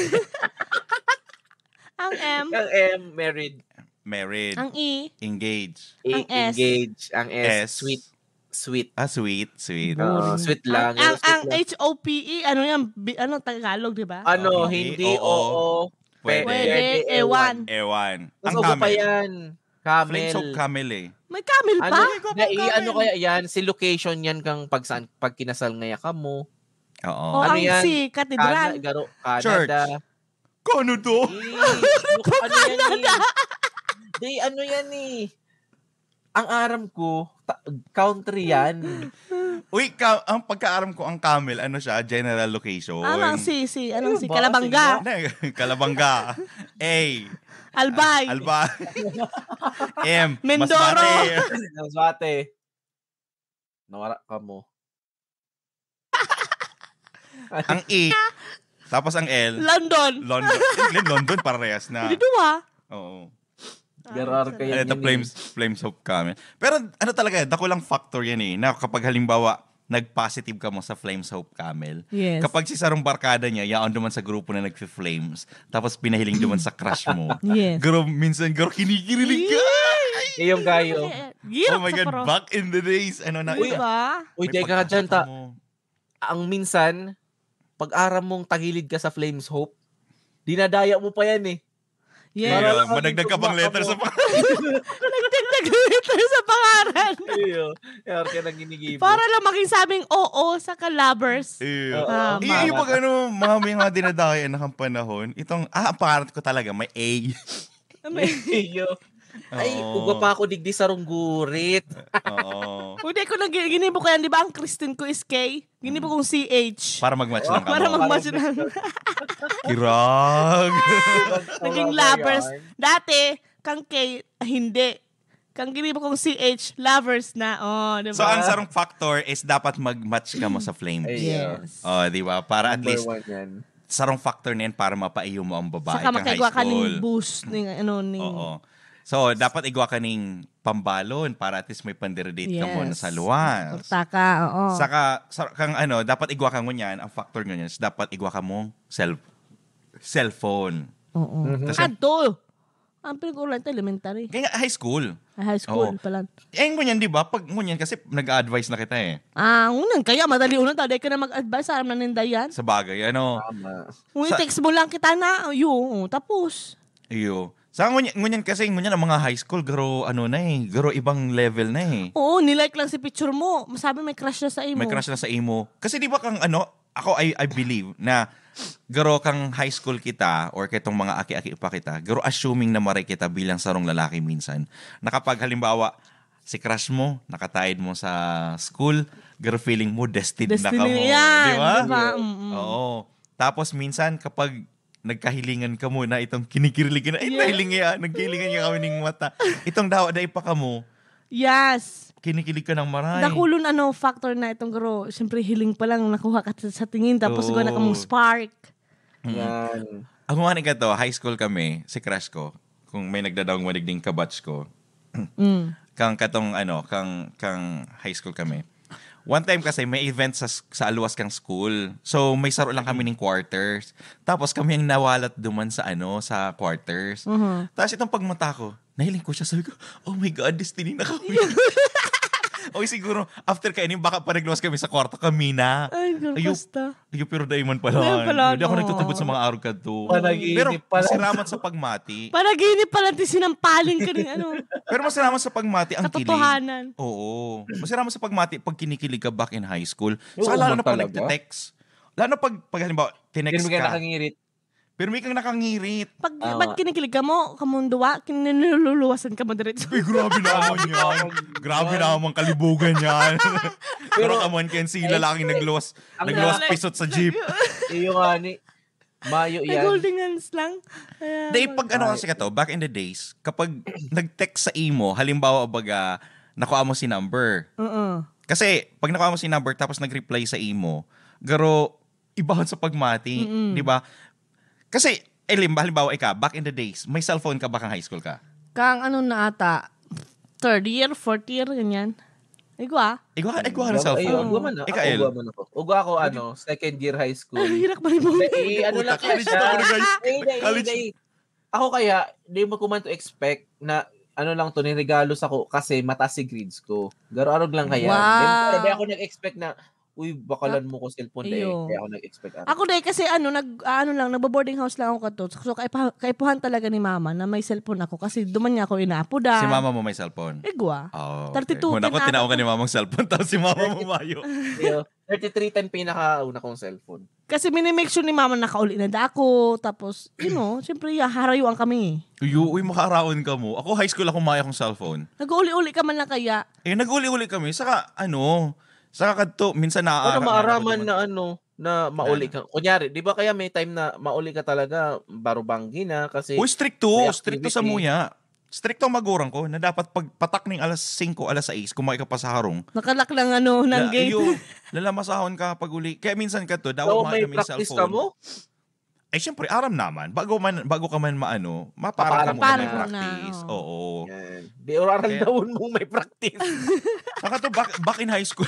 Ang M. ang M, married. Married. Ang E. Engage. E, Ang S. Engage. Ang S, S. Sweet. Sweet. Ah, sweet, sweet. Oo, Boring. sweet lang. Ang, ang, Sweet ang lang. H O P E, ano yan? Bi- ano, Tagalog, di ba? Ano, Ah, hindi, oo. Oo. Pwede. Pwede, ewan. Ewan. Mas Ang iba pa camel. Yan. Camel. Flames of camel eh. May camel Ano, pa? May iba pang dai, ano camel. Kaya yan? Si location yan kang pag, saan, pag kinasal ngaya ka mo. Oo. O Ano ang yan? C, Cathedral. Kana, garo, Church. Canada. Canada. Eh, ano yan eh? Di, ano yan eh? Ang aram ko, ta- country yan. Uy, ka, ang pagkaaram ko, ang camel, ano siya, general location. Ano ang C, C? Ano ang Ayun C? ba? Kalabanga? Sige. Kalabanga. A. Albay. Alba. M. Mindoro. Masbate. Masbate. Nawara ka mo. Ang E. Tapos ang L. London. London. Hindi, London, parehas na. Hindi, duwa. Oo. Garar ka Ano yan, ito, yan flames, flames of camel. Pero ano talaga, dakulang factor yan eh, na kapag halimbawa, nag-positive ka mo sa flames of camel. Yes. Kapag si sarong barkada niya, yaon naman sa grupo na nagfi-flames, tapos pinahiling naman sa crush mo. Yes. Garo, minsan garo, kinikilig ka. Iyong gayo. Girok Oh my sa God, paro. Back in the days. Ano na, Di ba? Uy, may teka ka dyan, pagkakataon ta- mo. Ang minsan, pag aram mong tagilid ka sa flames, Hope, dinadaya mo pa yan eh. Yes. Para Para lang lang madagdag ka pang magtugma letter ka sa mo. pangalan. Nagdagdag letter sa pangalan. Iyo. Kaya ka nang ginigibo. Para lang maging sabing oo sa kalabers. Iyo. Oo, Tama. Iyo, yung pag ano, mga, may mga dinadaya na kang panahon, itong, ah, ang pangarap ko talaga, may A. May- Iyo. Ay, Oo. ugwa pa ako digdi sa runggurit. Oo. Hindi ko nag- ginibo ko yan, di ba? Ang Kristen ko is K. Ginibo kong C H. Para mag-match lang Para kamo. mag-match lang. Kirag. Naging Tama ba lovers. yan? Dati, kang K, hindi. Kang ginibo kong C H, lovers na. Oh, di ba? So, ang sarong factor is dapat mag-match ka mo sa flames. Ay, Yes. Oh, di ba? Para at Number least, one yan. sarong factor na yan para mapaiyo mo ang babae Saka kang high makaigwa ka ning school. Boost, ning ano, ning... Oo. So, dapat igwa ka ning pambalon para at least may pandiredate ka mo na Yes. sa luwas. Kurta ka, oo. Saka, sa, kang ano, dapat igwa ka ngunyan, ang factor ngunyan is dapat igwa ka mong cell, cellphone. Oo. Mhm. Kasi- Adto! Ang pinag-uulan ito, elementary. Kaya nga, high school. Ay, high school Oo. pala. Eh, ngunyan, di ba? Pag ngunyan, kasi nag-a-advise na kita eh. Ah, ngunyan, kaya madali una, dahil ka na mag-advise, alam na ninda yan. Sa bagay, ano? Tama. Kung Sa- i-text mo lang kita na, yun, tapos. Iyo. Sa ngunyan, ngunyan kasi, ngunyan ang mga high school, garo ano na eh. Garo ibang level na eh. Oo, nilike lang si picture mo. Masabi may crush na sa imo. May crush na sa imo. Kasi di ba kang ano, ako I, I believe na garo kang high school kita or ketong mga aki-aki pa kita, garo assuming na maray kita bilang sarong lalaki minsan. Na kapag halimbawa, si crush mo, nakatayad mo sa school, garo feeling mo, destined, na ka mo. Destiny yan, Di ba? di ba? Mm-mm. Oo. Tapos minsan kapag nagkahilingan ka mo na itong kinikirilig ka na, ay, Yes. nahiling niya, nagkahilingan niya kami ng mata. Itong dawa na ipaka mo, Yes. kinikilig ka ng maray. Dakulon ano factor na itong garo. Siyempre, hiling pa lang, nakuha ka sa, sa tingin, tapos Oo. gawa na kamong spark. Mm. Yan. Ako nga ni Kato, high school kami, si crush ko. Kung may nagdadaong madigding kabatch ko, Mm. kang katong ano, kang kang high school kami. One time kasi may event sa sa aluwas kang school. So may saro lang kami ning quarters. Tapos kami ang nawalat duman sa ano, sa quarters. Mhm. Tapos itong pagmata ko, nahiling ko siya, sabi ko, "Oh my God, destiny na kami." Oy, siguro after kainin, baka pa nagluwas kami sa kwarto kami na. Ay, ganun Ayun. Basta. Ayun, pero daiman pala. Ayun pala, Hindi ako no. nagtutubod sa mga arog kadto. Panaginip Pero pala. masiramat sa pagmati. Panaginip pala, di sinampaling ka rin, ano, Pero masiramat sa pagmati ang kilig. katotohanan. Oo. Masiramat sa pagmati pag kinikilig ka back in high school. Oo, Saka lalo na man pag talaga. nagte-text. Lalo na pag, pag halimbawa, tinext Hindi ka ka. Nakangirit. Pero may kang nakangirit. Pag, Tama. Pag kinikilig ka mo, kamong duwa, kiniluluwasan ka mo diretso. Uy, grabe naman yan. Grabe naman kalibugan yan. Pero Pero- kamuhan kayo si lalaking nagluwas. Ang Nagluwas na- pisot sa jeep. Iyo nga ni, mayo May yan. golden hands lang. Kaya, Dahil pag ano Ay. kasi ka to, back in the days, kapag nag-text sa imo, halimbawa baga, nakuha mo si number. Oo. Kasi pag nakuha mo si number tapos nag-reply sa imo, garo, ibahon sa pagmati, Mm-mm. di ba? Kasi, eh, lim- halimbawa ika, back in the days, may cellphone ka ba kang high school ka? Kang ano na ata, third year, fourth year, ganyan. Igwa. Igwa, igwa ng Ay, cellphone. ugwa man ako. Ika, Ako, El. ugwa man ako. Ugwa ako, ano, second year high school. Ay, hirap ba ni Bong? Hindi, ano lang College siya. pa, college. Hindi, hindi, College. hindi. Ako kaya, di mo kuman to expect na ano lang to, niregalo sa ko kasi mataas si grades ko. Garo-arog lang kaya. Wow. Di, di ako nag-expect na, uy, bakalan mo ko cellphone. Di, Iyo. kaya ako nag-expect. Ano. Ako dahil kasi ano, nag, ano lang, nagbo-boarding house lang ako kato. So, kaipa, kaipuhan talaga ni mama na may cellphone ako kasi duman niya ako inaapodan. Si mama mo may cellphone? Igwa. Oh, Thirty-two okay. Huna ko, pin tinawag ka ata. Ni mamang cellphone, tapos si mama mo mayo. Iyo, thirty-three ten pinakauna kong cellphone. Kasi minimake sure ni mama nakauli na da ako. Tapos, you know, siyempre, harayuan kami. Uy, uy, makaaraon ka mo. Ako, high school ako, maya akong cellphone. Nag-uli-uli ka man lang kaya. Eh, nag-uli-uli kami. Saka, ano, saka kadto, minsan Pero naaaraman ako maaraman naman. Na ano, na mauli ka. Kunyari, di ba kaya may time na mauli ka talaga, baro banggi na kasi Uy, stricto, may stricto sa activity. Muya. Stricto ang magurang ko na dapat pag patak ning alas singko, alas sais, kumain ka pa sa harong. Nakalak lang ano, ng La- gate. Iyo, lalamasahon ka pag uli. Kaya minsan ka to, daw So, kumain may kami practice cellphone. Ka mo? Eh, syempre, aram naman. Bago man, bago ka man maano, mapaparang ka muna Parang may muna, practice. Oo. Oo. Yan. Di, or aral Kaya- daon mong may practice. Saka to, back, back in high school,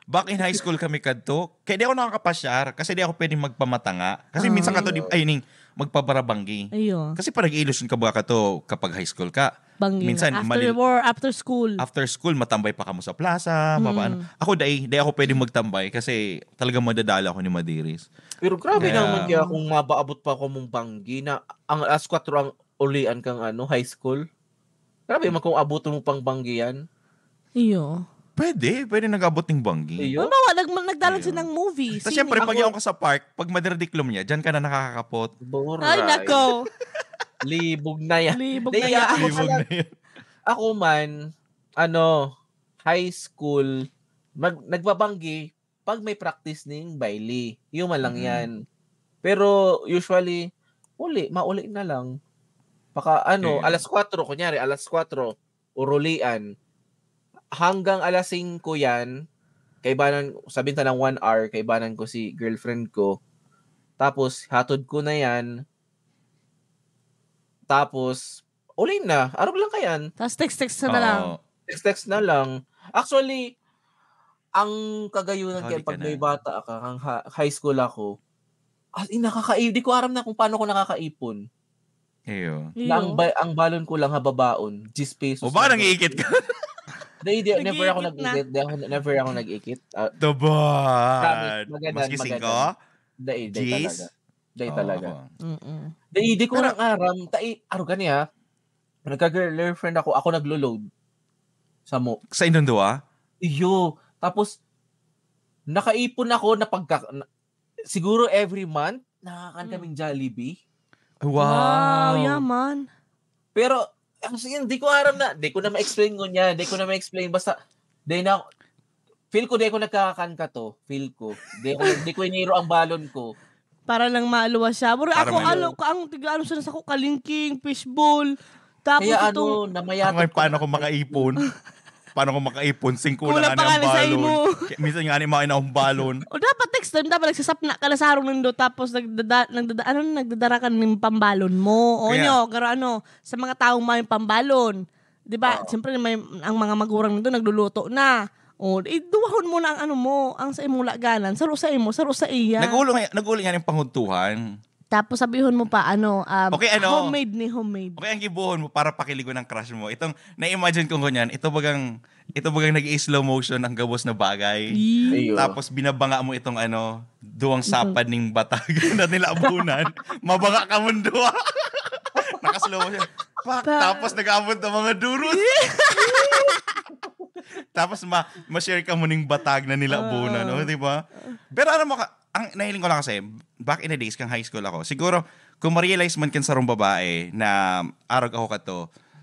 back in high school kami kadto. Kaya di ako nakakapasyar kasi di ako pwedeng magpamatanga. Kasi Ah. Minsan ka to, di, ay, ning, magpabarabanggi. Ayun. Kasi parang ilusyon ka ba ka to kapag high school ka? Banggi. Minsan, After mali- war, after school. After school, matambay pa ka mo sa plaza, Mm. mapaano. Ako, dai, dai ako pwedeng magtambay kasi talagang madadala ako ni Madiris. Pero grabe Kaya- naman kaya kung mabaabot pa ako mong banggi na ang alas kwatro ang ulian kang ano, high school. Grabe man kung abutin mo pang banggi yan. Iyo. Pwede, pwede nag-abot ng banggi. Iyo. Halimbawa, nag, nagdalan Ayun. siya ng movie. Tapos sine. syempre, pag Ako- ako sa park, pag maderdiklo niya, dyan ka na nakakapot. Boray. Ay, nako. Libog na yan. Libog Di, na yan. ako Libog pala- na yun. Ako man, ano, high school, mag, nagbabanggi pag may practice ning baile. Yun man lang Mm. yan. Pero usually, uli, mauli na lang. Paka ano, Ayun. alas kwatro, kunyari, alas kwatro, urulian. Hanggang alas singko yan, kaibanan, sabihin ta ng one hour, kaibanan ko si girlfriend ko. Tapos, hatod ko na yan. Tapos, uli na. Arog lang kayan. Tapos text-text na lang. Oo. Text-text na lang. Actually, ang kagayunan Huli kaya pag ka may na. Bata ka, kang ha- high school ako, as in, nakaka- di ko aram na kung paano ko nakakaipon. Iyo. Na ang, Iyo. ba- ang balon ko lang ha babaon, diyes pesos. O baka lang. Nag-iikit ka? Hindi, hindi, never ako Nag-iikit na. nag-iikit. Hindi ako, never ako nag-iikit. Ah, Tabad. Promise, magadan, Maski singko? magadan. Dai, dai Jeez? talaga. Dai Oo, talaga. ako. Mm-mm. Dai, di ko Pero- lang aram. Tai, aro ka niya. Nagka-girlfriend ako, ako naglo-load. Sa mo. Sa inyong duwa? Iyo. Tapos, nakaipon ako na pagka... na- siguro every month, nakakan Mm. kaming Jollibee. Wow, Wow. yaman. Pero, ang sige, di ko aram na, di ko na ma-explain ko niya, di ko na ma-explain. Basta, di na, feel ko di ako nagkakakan ka to, feel ko. Di ko, di ko iniro ang balon ko. Para lang maluwas siya. Pero Para ako, may- alo, ka, ang tiga ano siya sa ko, kalingking, fishball. Tapos Kaya itong, ano, namayat Ang may paano kung makaipon? Paano kung makaipon? Singko Kulang lang pa nga nga sa balon. imo. Kaya minsan nga ni mga inaong balon. O dapat text time, dapat nagsasapna ka na sa harong nindo, tapos nagdada, nagdada, ano, nagdadara ka ning pambalon mo. O Kaya- nyo, garo ano, sa mga taong may pambalon. Di ba? Oo. Siyempre, may, ang mga magurang nindo nagluluto na. O, iduwahon mo na ang ano mo, ang sa imong laganan. Saro sa imo, saro sa iya. Nag-ulo nga, nag-ulo nga yung pangudtuhan. Tapos sabihon mo pa, ano, um, Okay, ano? homemade ni homemade. Okay, ang gibuhon mo para pakiligon ng crush mo. Itong, na-imagine ko ngunyan, ito bagang, ito bagang nag-i-slow motion ang gabos na bagay. Yee. Iyo. Tapos binabanga mo itong ano, duwang sapad ning batag na nilabunan. Mabanga ka mong duwa. Naka-slow motion. Pak, Pa- tapos nag-abot ang mga durot. Tapos ma ma-share ka mo ning batag na nilabunan, Oo. oh, di ba? Pero alam mo ka, ang nahiling ko lang kasi, back in the days, kang high school ako, siguro, kung ma-realize man kan sarong babae na arog ako kato,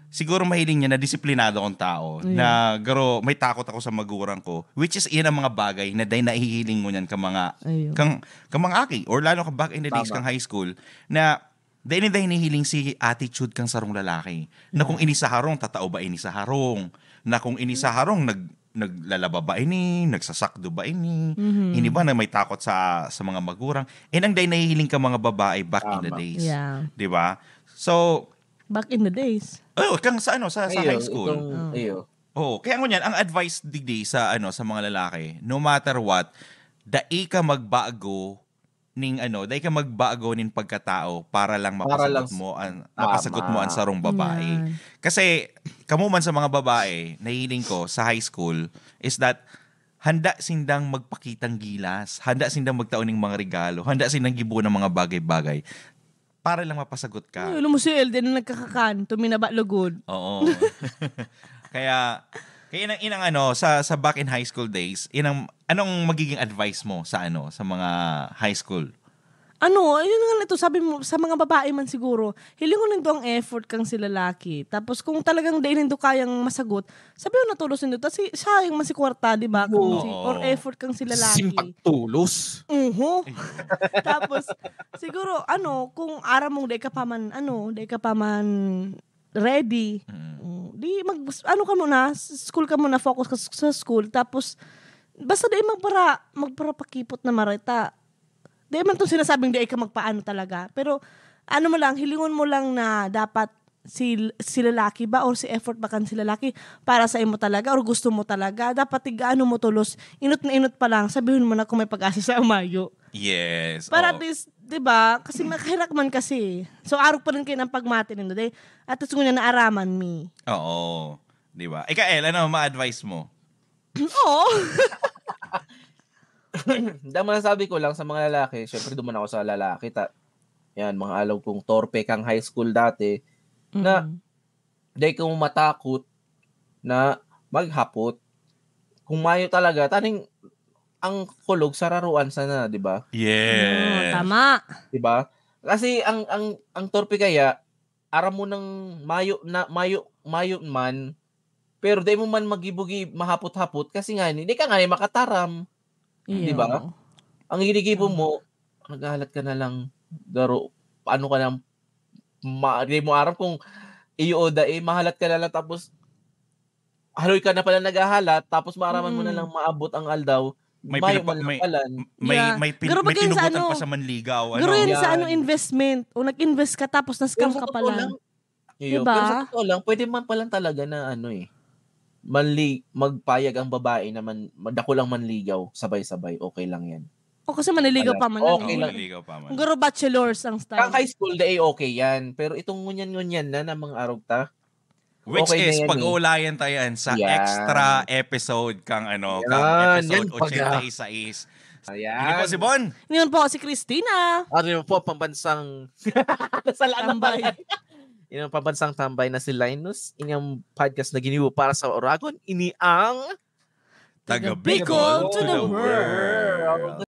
siguro mahiling niya na disiplinado akong tao, Ayun. na garo, may takot ako sa magurang ko, which is iyan ang mga bagay na dahil nahihiling mo niyan ka mga, Ayun. kang, kang mga aki, or lalo ka back in the days, Tama. Kang high school, na dahil dahil nahihiling si attitude kang sarong lalaki, na kung ini sa harong, tatao ba ini sa harong, na kung ini sa harong, nag, naglalaba ba ini, nagsasakdo ba ini, Mhm. ini ba na may takot sa sa mga magurang, eh nang dahil nahihiling ka mga babae back in the Tama. days. Yeah. Di ba? So, Back in the days. oh, kang sa ano, sa, sa Iyo, high school. itong, Oh. iyo. Oh, kaya ngunyan, ang advice digdi sa ano sa mga lalaki, no matter what, dai ka magbago ning ano, dai ka magbago nin pagkatao para lang Para mapasagot lang s- mo ang Tama. mapasagot mo ang sarong babae. Yan. Kasi kamo man sa mga babae, nahiling ko sa high school is that handa sindang magpakitang gilas, handa sindang magtao ning mga regalo, handa sindang gibo ng mga bagay-bagay para lang mapasagot ka. Ay, alam mo si L D na nagkakakan, tuminaba lugod. Oo. Kaya, kaya inang, inang ano, sa, sa back in high school days, inang, anong magiging advice mo sa ano, sa mga high school? Ano, ayun nga ito, sabi mo, sa mga babae man siguro, hilingon nindo ang effort kang si lalaki. Tapos kung talagang dai nindo kayang masagot, sabi mo na tulos nindo, tas si, siya yung masikwarta, di ba? Kung Oo. si, or effort kang si lalaki. Simpag tulos. Uho. Tapos, siguro, ano, kung aram mong dai ka pa man, ano, dai ka pa man ready, Mm. mm, di mag, ano ka muna, s- school ka muna, focus ka s- sa school, tapos, basta di magpara, magparapakipot na marita. Di man itong sinasabing di ka magpaano talaga, pero, ano mo lang, hilingon mo lang na dapat si, si lalaki ba or si effort ba kan si lalaki para sa imo talaga or gusto mo talaga, dapat tigaano mo tulos, inot na inot pa lang, sabihon mo na kung may pag-asa sa umayo. Yes. Para Oo. at least, di ba? Kasi makahirak man kasi. So, arog pa rin kayo ng pagmati nindo. Dahil, at least ngunyan naaraman mi. Oo. Di ba? Ikael, ano ma-advise mo? Oo. Ang masasabi ko lang sa mga lalaki, syempre duman ako sa lalaki. Ta, yan, mga alaw kong torpe kang high school dati. Na, Mm. Dai kamo matakot na maghapot. Kung mayo talaga, taning ang kulog sararuan sana, di ba? Yes. Ah, tama. Di ba? Kasi ang ang ang torpe kaya, aram mo nang mayo na mayo mayo man, pero dai mo man magibugi mahapot-hapot kasi nga ni, di ka nga ni makataram. Di ba? Iyo. Ang ginigibo mo, naghahalat ka na lang, garo, ano ka lang, ma, di mo aram kung iyo o dai, mahalat ka na lang, tapos haloy ka na pala naghahalat, tapos maaraman mo na Mm. lang maabot ang aldaw, May mayo pinapa- man lang may- palan. May, Yeah. may, pin, Garo may pag yan sa pinugutan ano, pa sa manligaw. Garo Ano? yan sa ano, Yan. investment. O nag-invest ka tapos na-scam Pero sa ka totoo pala. lang, iyo, Diba? Pero sa totoo lang, pwede man palan talaga na ano eh, manli, magpayag ang babae na man, madakul ang manligaw, sabay-sabay, okay lang yan. O kasi maniligaw Wala. pa man lang. Okay eh. lang. Manliligaw pa man. Ang garo bachelors ang Kang style. High school, day okay yan. Pero itong ngunyan-ngunyan na ng mga arog ta, Which okay na is, yan eh. Pag-uulayan tayo yan sa Yan. extra episode kang ano, kang Yan, episode yan pala. eighty-six. Ayan. Hindi po si Bon. Ngayon po, si Christina. Ano yun po, pambansang... Nasalaan na Tambay. pala. Yung pambansang tambay na si Linus, inyong podcast na ginibo para sa Oragon, ini ang... Taga Bicol Bicol to to the the world. world.